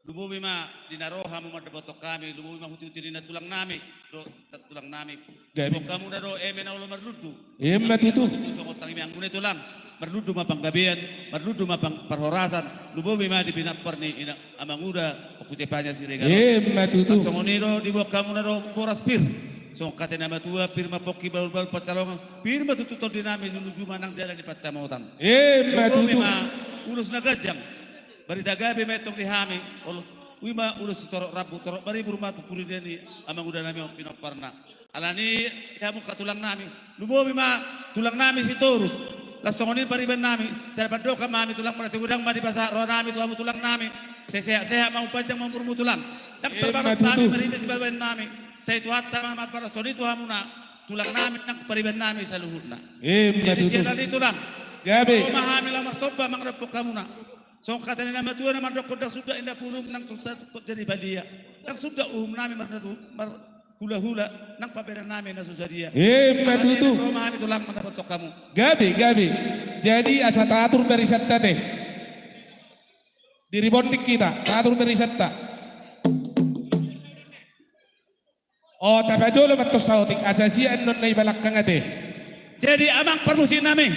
Lumobi ma di na ro hamu mandapothon hami, lumobi ma huti-huti ni natulang nami dohot natulang nami. Gabe. Diboan hamuna do eme na olo marlundu. Ima tutu. Songon tangiangmuna i, tulang. Marlundu ma panggabean, marlundu ma pang-, parhorasan, lumobi ma di pinompar ni ina amanguda, Ompu Cepanya Siregar. Ima tutu. Songon i do diboan hamuna do boras pir. Songon hata ni na matua, pir ma pongki bahul-bahul pansalongan, pir ma tutu tondi nami, luju-luju ma nang jala ni pansamotan. Ima tutu. Lumobi ma ulos na ganjang, barita gabe ma antong di hami. Olo, i ma ulos sitorop rambu, torop maribur ma tu pudi ni amanguda nami on pinomparna. Alani i, hamu angka tulang nami, lumobi ma tulang nami Sitorus. Laos songon i pariban nami, sai pandok ma hami, tulang, mauliate, godang ma dipasahat roha nami tu hamu, tulang nami. Sai sehat-sehat ma, umpanjang ma umurmu, tulang. Ndang tarbalos hami marhite sibaen nami. Sai Tuhanta ma mamparlashon i tu hamuna, tulang nami nang pariban nami saluhutna. Ima tutu. Jadi sian i, tulang, gabe, ro ma hami laho marsomba mangadophon hamuna. Songon hata ni na matua na mandok, ndang suda inda pulung, ndang suda jadi badia, ndang suda uhum nami marnatu-, marhula-hula, nang pambahenan nami na so sadia. Ima tutu. Ro ma hami, tulang, mandapothon hamu. Gabe, gabe. Jadi asa taatur barisanta ate. Diribonding hita, taatur barisanta. O, tapajolo ma antong saotik, asa sian non na i balakang ate. Jadi amang parmusik nami.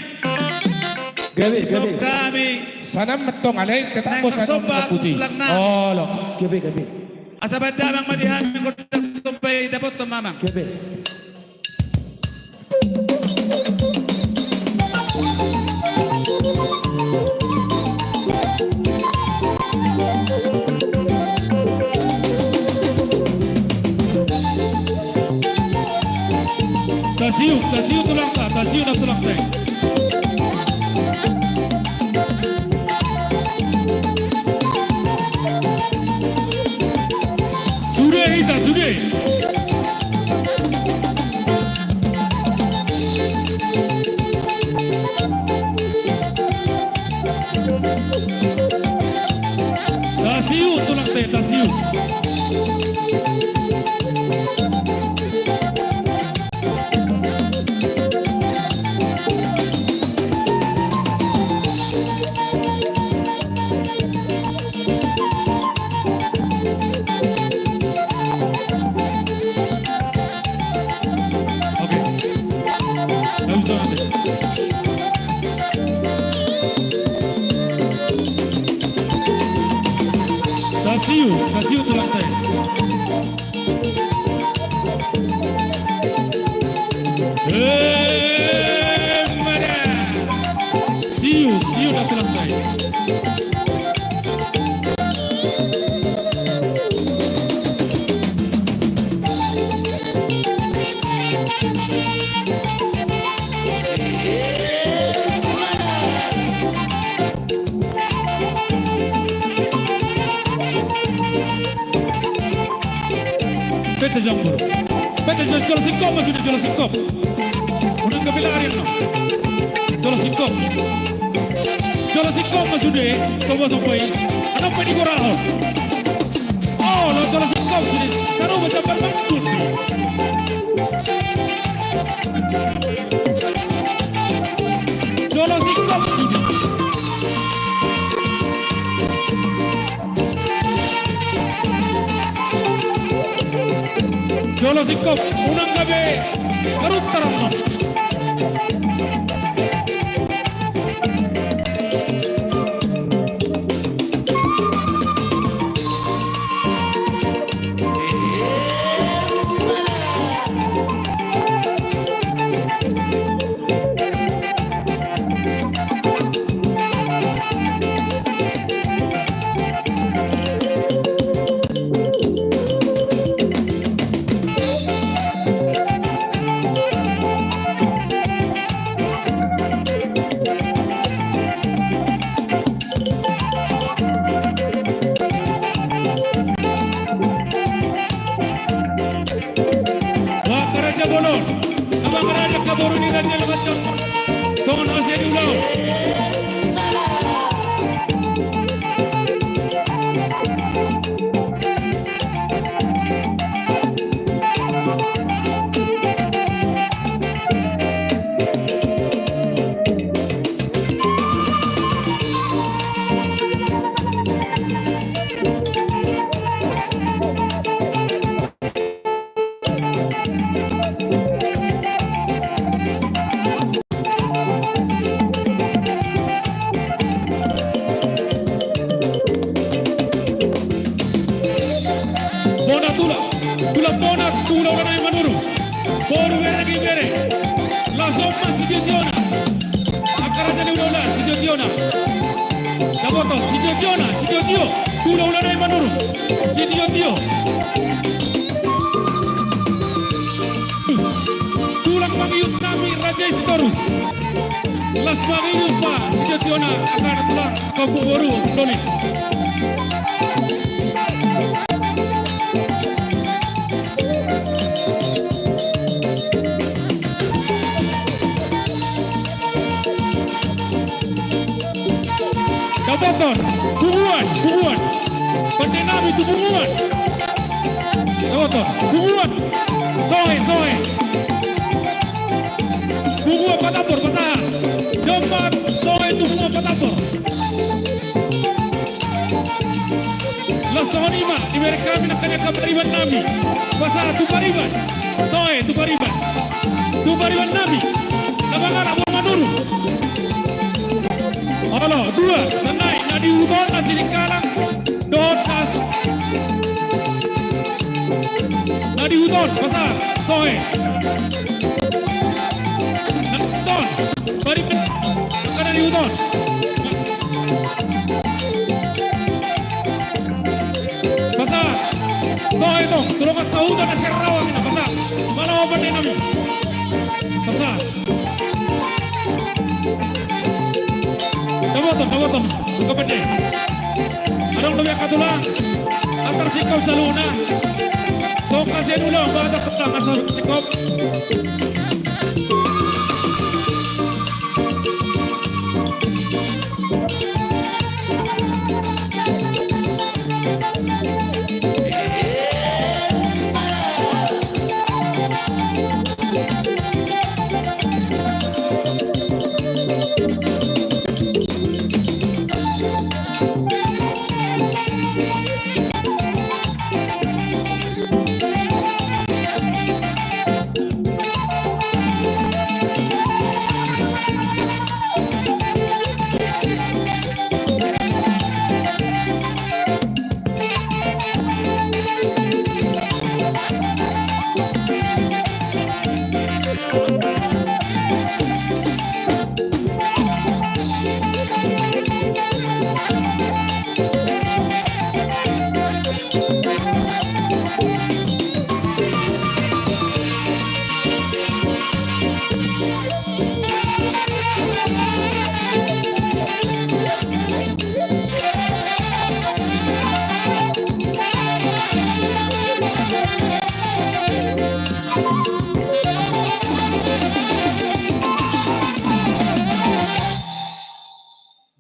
Gabe, gabe. Songon hami. Sanang ma antong, alai tetap bosan na putih. Olo. Gabe, gabe. Asa baen damang ma di hami gondang somba i, dapothon ma, amang. Gabe. Tasiu, tasiu tulangta, tasiu na tulangta. Sude hita, sude. Tasiu, tulangta, tasiu. Hasiu, hasiu tulangta i. Eh, mada. Siu, siu na tulangta i. Pete jambur. Pete jambur, jolo singkop ma sude, jolo singkop. Unang gabe lari annon. Jolo singkop. Jolo singkop ma sude, tobo sampai. Annon pe digorahon. Oh, lo jolo singkop sude. Sarupa jambar mangkut. Jolo singkop sude. Jolo singkop, unang gabe maruntar annon. Wah, raja bolon. Abang raja kaboru ni raja lebat. Songon asa di ulau. Bona tulang, tulang bona, tulang bona i Manurung. Boru bere ni bere. Laos on ma sitio-tiona. Angka raja ni ulaula, sitio-tiona. Dapoton, sitio-tiona, sitio-tio. Tulang bona i Manurung. Sitio-tio. Tulang mangihut nami Raja Sitorus. Laos mangihut ma sitio-tiona angka tulang kampung boru doli. Dapoton, punguan, punguan. Pande nami tu punguan. Dapoton, punguan. Sohe, sohe. Punguan Patambor, pasahat. Dompat, sohe tu punguan Patambor. Laos songon i ma, dibereng hami nangkin angka pariban nami. Pasahat tu pariban. Sohe, tu pariban. Tu pariban nami. Na mangalap boru Manurung. Olo, dua, songon i, na di huta on, na Sidikalang. Dohot na s-, na di huta on, pasahat. Sohe. Na di huta on. Bari pe, angka na di huta on. Pasahat. Sohe tong, tu dongan sahuta na Sarawa, pasahat. Malo pande nami. Pasahat. Dapoton, dapoton. Buka pande. Adong dope angka tulang. Antar singkop saluhutna. Songon i ma sian ulang, batak tulang, asa singkop.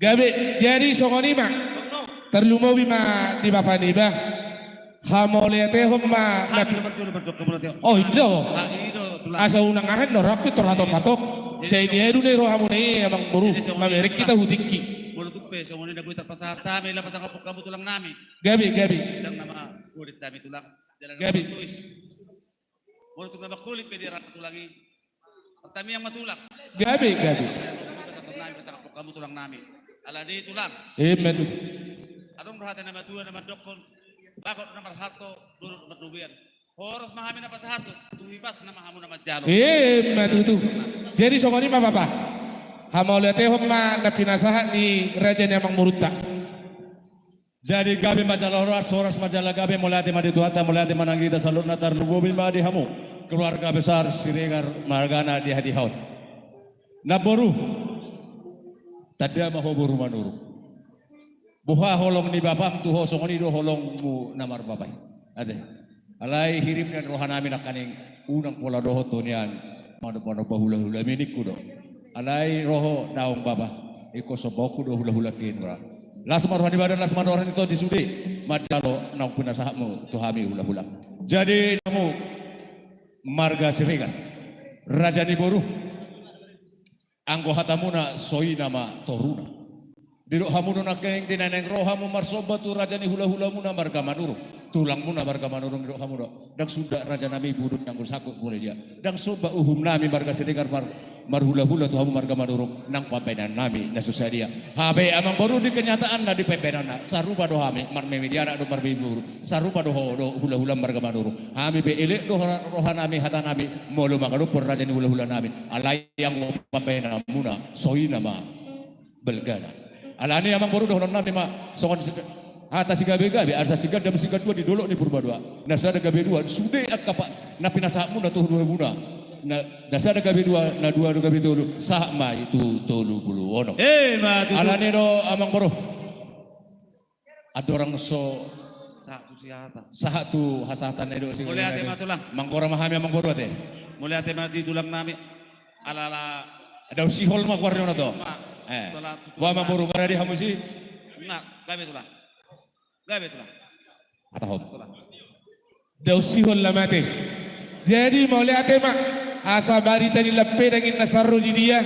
Gabe, jadi songon i ma. Tarlumobi ma di bapa niba. Hamauliatehon ma. Oh, i do. Asa unang aha do rohangku torhatok-hatok. Sai diadu ni rohamuna i amang boru. Mamereng hita hu tingki. Molo tung pe songon i na boi tarpasahat hami, laho pasangaphon hamu tulang nami. Gabe, gabe. Ndang na mangholit hami tulang. Gabe. Molo tung na mangholit pe di arah tulang i. Martamiang ma tulang. Gabe, gabe. Pasangaphon hamu tulang nami. Alani tulang. Ima tutu. Adong do hata ni na matua na mandokkon. Bagot na marhalto, dolok na marnobian. Horas ma hami na pasahathon, tu hipasna ma hamu na manjalo. Ima tutu. Jadi songon i ma bapa. Hamauliatehon ma na pinasahat ni raja ni amang borunta. Jadi gabe ma jala horas, horas ma jala gabe, mauliate ma di Tuhanta, mauliate ma nang di hita saluhutna, tarlumobi ma di hamu keluarga besar Siregar margana di hatiha on. Namboru, tanda ma ho boru Manurung. Boha holong ni bapam tu ho, songon i do holongmu na marbapa i. Ate. Alai hirim nian rohanami nangkaning unang pola dohot ho nian manomba-nomba hula-hulami ningku do. Alai ro ho naung bapa, ingkon sombaonku do hula-hula kinura. Las ma roha ni badan, las ma roha ni tondi sude manjalo naung pinasahatmu tu hami hula-hula. Jadi hamu marga Siregar, raja ni boru. Anggo hatamuna, soina ma toruna. Didok hamu do nangkaning di na naeng ro hamu marsomba tu raja ni hula-hulamuna marga Manurung, tulangmuna marga Manurung, didok hamu do, ndang sunda rajanami budut nanggo sangkut muli dia. Ndang somba uhumnami marga Siregar mar-, marhula-hula tu hamu marga Manurung nang pambahenannami na so sadia. Hape amang boru, di kenyataanna, di pambahenanna, sarupa do hami, marmeme di anak do marmeme di boru, sarupa do ho do hula-hula marga Manurung. Hami pe elek do roha-, rohanami, hatanami, molo mangadophon raja ni hula-hulanami. Alai anggo pambahenanmuna, soina ma balgana. Alani amang boru, dohononnami ma songon si-, hata sigabe-gabe, asa sigandam sigandua di dolok ni Purba dua. Na sada gabe dua, sude angka pa-, na pinasahatmuna tu hula-hulamuna. Na, na sada gabe dua, na dua do gabe tolu, sahat ma i tu tolu pulu onom. Ima tutu. Alani do amang boru. Andorang so sahat tu sihata. Sahat tu hasahatan na i do. Mauliate ma tulang. Manggora ma hami amang boru ate. Mauliate ma di tulang nami. Ala-ala. Daun sihol ma goarna on ate. Eh. Boha amang boru, maradi hamu si? Nga, gabe tulang. Gabe tulang. Hatahon. Tulang. Daun sihol lam ate. Jadi mauliate ma, asa barita ni Lampedang i na sar ro di dia,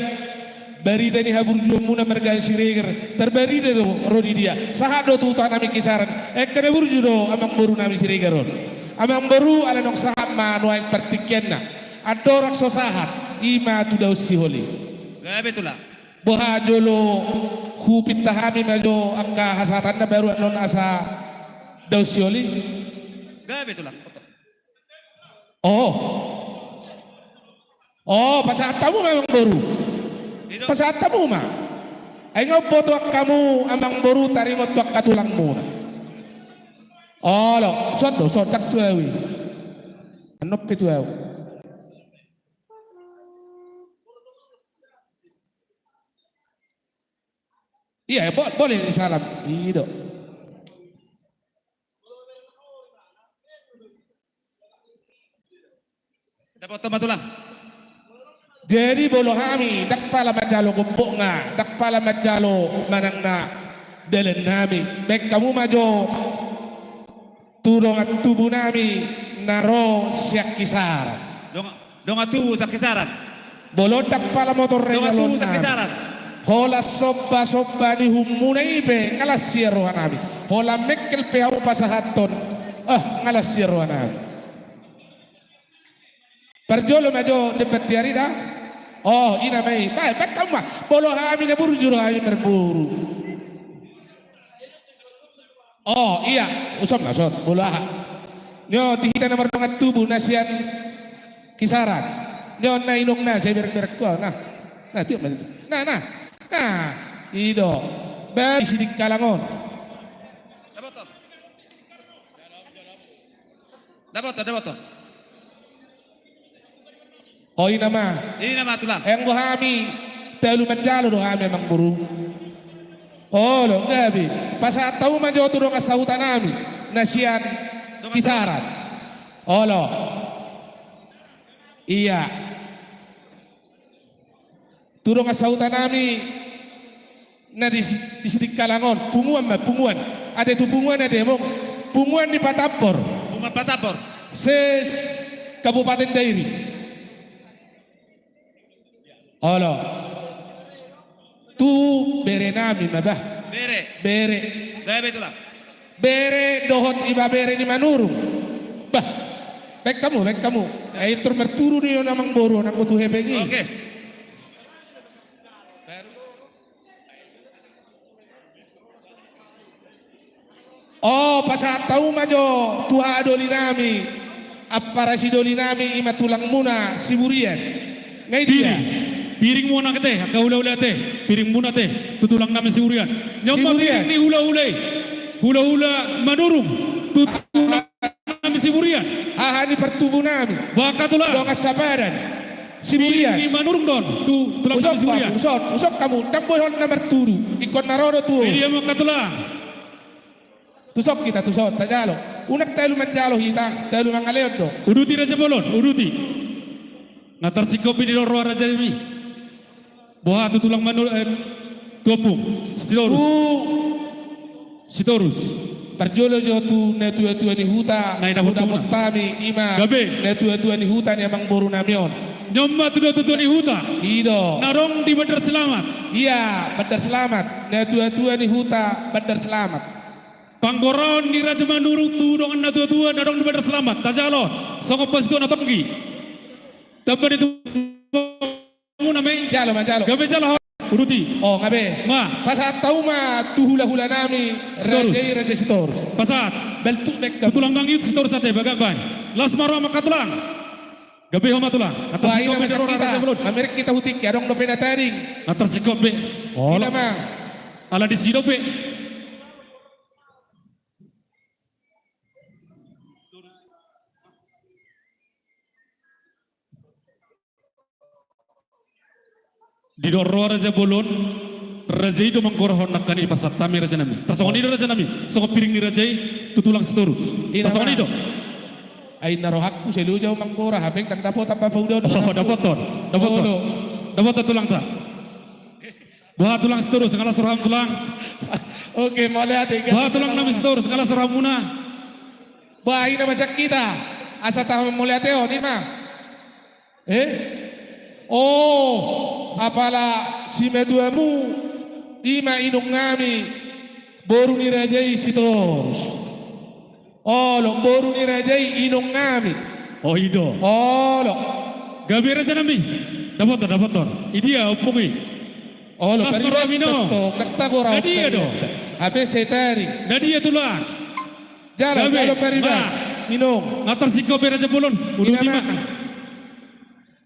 barita ni haburjuonmuna marga Siregar, tarbarita do ro di dia. Sahat do tu hutanami Kisaran, angka na burju do amang borunami Siregar on. Amang boru, ala naung sahat ma nuaeng partingkianna. Andorang so sahat, ima tu daun sihol i. Gabe tulang. Boha jolo hupinta hami ma jo angka hasahatanna baru annon asa daun sihol i? Gabe tulang. Oh. Oh, pasahat hamu ma amang boru. Pasahat hamu ma. Ai nga umboto angka hamu amang boru taringot tu angka tulangmuna. Olo, son do, son, ndang tu ahu i. Annon pe tu ahu. Iya, bo-, boleh disalam. I do. Dapoton ma tulang. Jadi molo hami, ndang pala manjalo gombokna, ndang pala manjalo manangna dalannami. Baen hamu ma jo tu dongan tubunami na ro sian Kisaran. Dongan, dongan tubu sian Kisaran. Molo ndang pala motor na i, dongan tubu sian Kisaran. Holan somba-somba ni uhumuna i pe nga las sian rohanami. Holan mengkel pe hamu pasahathon, ah, nga las sian rohanami. Parjolo ma jo di partingkian i da. Oh, ina ma i. Baen, baen hamu ma. Molo hami na burju do hami marboru. Oh, iya, usom na son, molo aha. Nyo di hita na mardongan tubu na sian Kisaran. Nyo na inongna sai bereng-bereng ko, nah. Nah, tiop na. Nah, nah. Nah, i do. Baen di Sidikalang on. Dapoton. Dapoton, dapoton. Oh, ina ma. Ina ma tulang. Anggo hami talu manjalo do hami amang boru. Olo, gabe. Pasahat hamu ma jo tu dongan sahutanami na sian Kisaran. Olo. Iya. Tu dongan sahutanami Na di si-, di Sidikalang on, punguan ma, punguan. Ate tu punguan ate, Among. Punguan ni Patapor. Punguan Patapor. Se-, Kabupaten Dairi. Olo. Tu bere nami ma, bah. Bere. Bere. Gabe, Tulang. Bere dohot iba bere ni Manurung. Bah. Baen hamu, baen hamu. Ai tor martudu do i on, Amangboru, nanggo tu hepeng i. Oke. O, pasahat hamu ma jo tu haha doli nami, ampara sidoli nami, i ma tulangmuna Siburian. Nunga i dia? Piring. Piring muna ate, angka hulahula ate, piring muna ate, tu tulang nami Siburian. Siburian. Ni hulahula i. Hulahula Manurung. Tu tulang nami Siburian. Haha ni partubu nami. Bah, angka tulang. Dongan sapadan. Siburian. Piring ni Manurung do on, tu tulang nami Siburian. Usoh hamu, usoh, usoh hamu, ndang boi ho na martudu, ingkon na ro do tu on. Di dia ma angka tulang. Tuson hita, tuson, tajalo. Unang talu manjalo hita, talu mangalehon do. Uduti Raja Bolon, uduti. Nga tarsingkop be didok roha raja nami. Boha tu tulang Manu-, eh, tu ompung, Sitorus. Tu Sitorus. Parjolo jo tu natuatua ni huta, na i dapot hami, i ma. Gabe. Natuatua ni huta ni amangboru nami on. Nion ma tu natuatua ni huta. I do. Na adong di Bandar Selamat. Ia, Bandar Selamat. Natuatua ni huta Bandar Selamat. Panggoraon ni Raja Manurung tu dongan natuatua na adong di Bandar Selamat. Tajalo. Songon pasituaon na tonggi. Tamba ni tu muna ma i. Jalo ma, jalo. Gabe, jalo ho. Uduti. O, gabe. Ma. Pasahat hamu ma tu hulahula nami, Sitorus. Raja i, Raja Sitorus. Pasahat. Baltuk ma i. Tu tulang mangiut Sitorus ate, bagak baen. Laos ma roha ma angka tulang. Gabe ho ma tulang. Bah, ina ma sian hita. Mamereng hita hu tingki, adong dope na tading. Na tarsingkop be. Olo. Ina ma. Ala disi dope. Didok roha Raja Bolon, raja i do manggorahon nangkaning dipasahat hami raja nami. Tarsongon i do raja nami, songon piring ni raja i, tu tulang Sitorus. Tarsongon i do. Ai na rohangku sai loja au manggora, hape ndang dapotan papaudahon. O, dapoton, dapoton. Dapoton tulangta. Boha tulang Sitorus, nga las roham tulang. Oke, mauliate. Boha tulang nami Sitorus, nga las rohamuna. Bah, ina ma sian hita. Asa taha mauliate on, i ma. Eh? O, apala simatuamu, i ma inong nami, boru ni raja i Sitorus. Olo, boru ni raja i inong nami. O, i do. Olo. Gabe raja nami. Dapoton, dapoton. I dia ompung i? Olo, las ma roham inong. Na dia do. Hape sai tading. Na dia tulang. Jalo, gabe, jalo pariba. Ma. Inong. Nga tarsingkop be Raja Bolon. Uduti ma.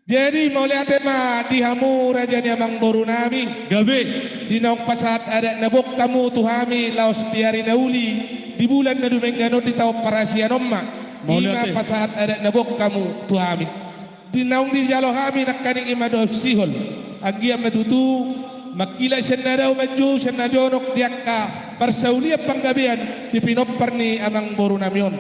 Jadi, mauliate ma di hamu raja ni amangboru nami. Gabe. Di naung pasahat adat na gok hamu tu hami laos di ari na uli, di bulan na dumenggan on, di taon parasian on ma. Mauliate. I ma pasahat adat na gok hamu tu hami. Di naung dijalo hami nangkaning i ma dao sihol. Anggiat ma tutu, mangkilat sian na dao manjou sian na jonok di angka parsaulian panggabean di pinompar ni amangboru nami on.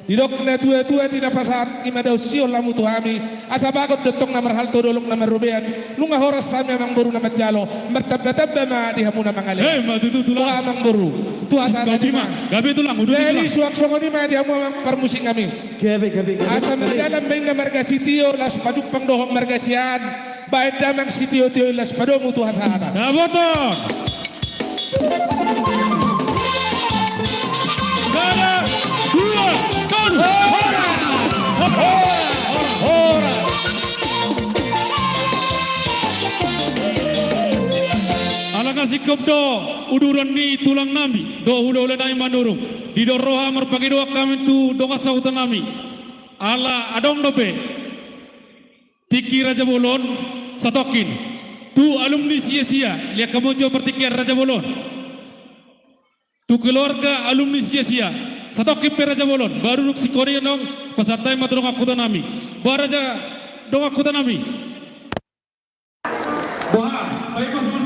Didok natuatua di na pasahat i ma dao sihol hamu tu hami, asa bagot do tong na marhalto dolok na marrobean, nunga horas hami amangboru na manjalo, martambatamba ma di hamu na mangalehon. Eh, ma tutu tulang. Boha amangboru, tu hasahatan i ma. Gabe tulang, uduti tulang. Jadi suang songon i ma di hamu amang parmusik nami. Gabe, gabe, gabe. Asa mardalan ma inna marga sitio, laos pajumpang dohot marga sian, baen damang sitiotio i laos padomu tu hasahatan. Dapoton. Sada, dua, tolu. Hora! Hora! Hora! Ala nga singkop do uduran ni tulang nami dohot hulahula nami Manurung. Didok roha marpangidoan hami tu dongan sahuta nami. Ala adong dope tingki Raja Bolon satongkin. Tu alumni sia-sia, liat hamu jo partingkian Raja Bolon. Tu keluarga alumni sia-sia, satongkin pe Raja Bolon. Baru dung singkop i annon, pasahat hami ma tu dongan huta nami. Boha raja, dongan huta nami. Boha, baen ma songon